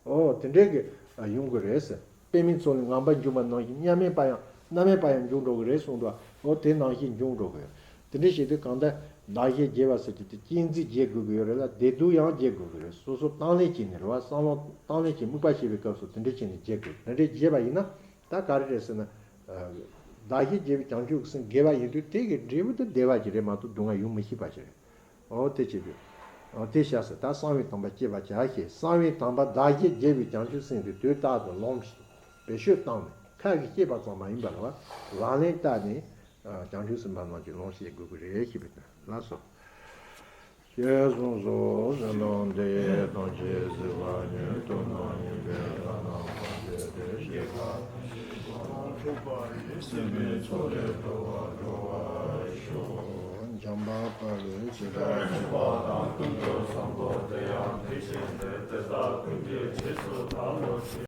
ཨོ་དེ་འདྲའི་གི་ཡོང་གི་རེད་ཟེར། པདྨའི་ཚོགས་ལས་ངང་པར་འབྱུང་བ་ནང་བཞིན་མཉམ་མེད་པ་ཡང་རྣམ་མེད་པ་ཡང་འབྱུང་འགྲོ་གི་རེད་གསུངས་འདུག་ཨོ་དེ་ནང་བཞིན་འབྱུང་འགྲོ་གི་ཡོད། དེ་འདྲའི་བྱེད་དུས་གང་ལྟར་བདག་གཞན་བརྗེ་བ་ཟེར་གྱི་དེ་གཅེས་འཛིན་བརྗེ་དགོས་ཀྱི་ཡོད་རེད་ལ་བདེ་སྡུག་ཡང་བརྗེ་དགོས་ཀྱི་རེད། སོ་སོ་དང་ལེན་བྱས་ནས་རེད་བ། བསམ་བློ་དང་ལེན་གྱིས་དམིགས་པ་བྱེད་པའི་སྐབས་སུ་དེ་འདྲའི་བྱས་ནས་བརྗེ་དགོས། དེ་འདྲའི་བརྗེ་བ་ཡིན་ན་ད་ག་རེ་རེད་ཟེར་ན། བདག་གཞན་བརྗེ་བའི་བྱང་ཆུབ་ཀྱི་སེམས་དགེ་བ་ཡིན་དུས་དེ་གི་འབྲས་བུ་དེ་བདེ་བ་ཅིག་རེད་མ་གཏོགས་སྡུག་བསྔལ་ཡོང་མི་སྲིད་པ་ཅིག་རེད། ཨོ་དེ་བྱེད་དུས། ཨོ་དེ་བྱ་ཟེར། ད་གསང་བའི་དམ་པ་བསྐྱེད་པར་བྱ་ཞེས། གསང་བའི་དམ་པ་བདག་གཞན་བརྗེ་བའི་བྱང་ཆུབ་སེམས་དེ་དུས་རྟག་ཏུ་ལོངས་ཤིག་བེད་སྤྱོད་བཏང་ནས་ཁ་གིས་བཤད་པ་ཙམ་མ་ཡིན་པར་བ། ལག་ལེན་བསྟར་ནས་བྱང་ཆུབ་སེམས་དཔའ་རྣམས་ཀྱིས་ལོངས་སྤྱོད་དགོས་ཀྱི་རེད་ཞེས་པའི་དོན་ལགས་སོ། ཞེས་གསུངས་སོ། གཞན་དོན་འདི་ཡིས་ཐམས་ཅད་གཟིགས་པ་ཉིད། ཐུབ་རྣམས་ཡོན་ཏན་གྲངས་ལས་འདས་ཏེ། ཞེས་པ་སེམས་དཔའི་ཚོགས་ལས་གྲོལ་བར་འགྲོ་བར་ཤོག་འཇམ་དཔལ་དཔའ་བོས་ཇི་ལྟར་མཁྱེན་པ་དང་། ཀུན་ཏུ་བཟང་པོ་དེ་ཡང་དེ་བཞིན་ཏེ། དེ་དག་ཀུན་གྱི་རྗེས་སུ་བདག་སློབ་ཅིང་།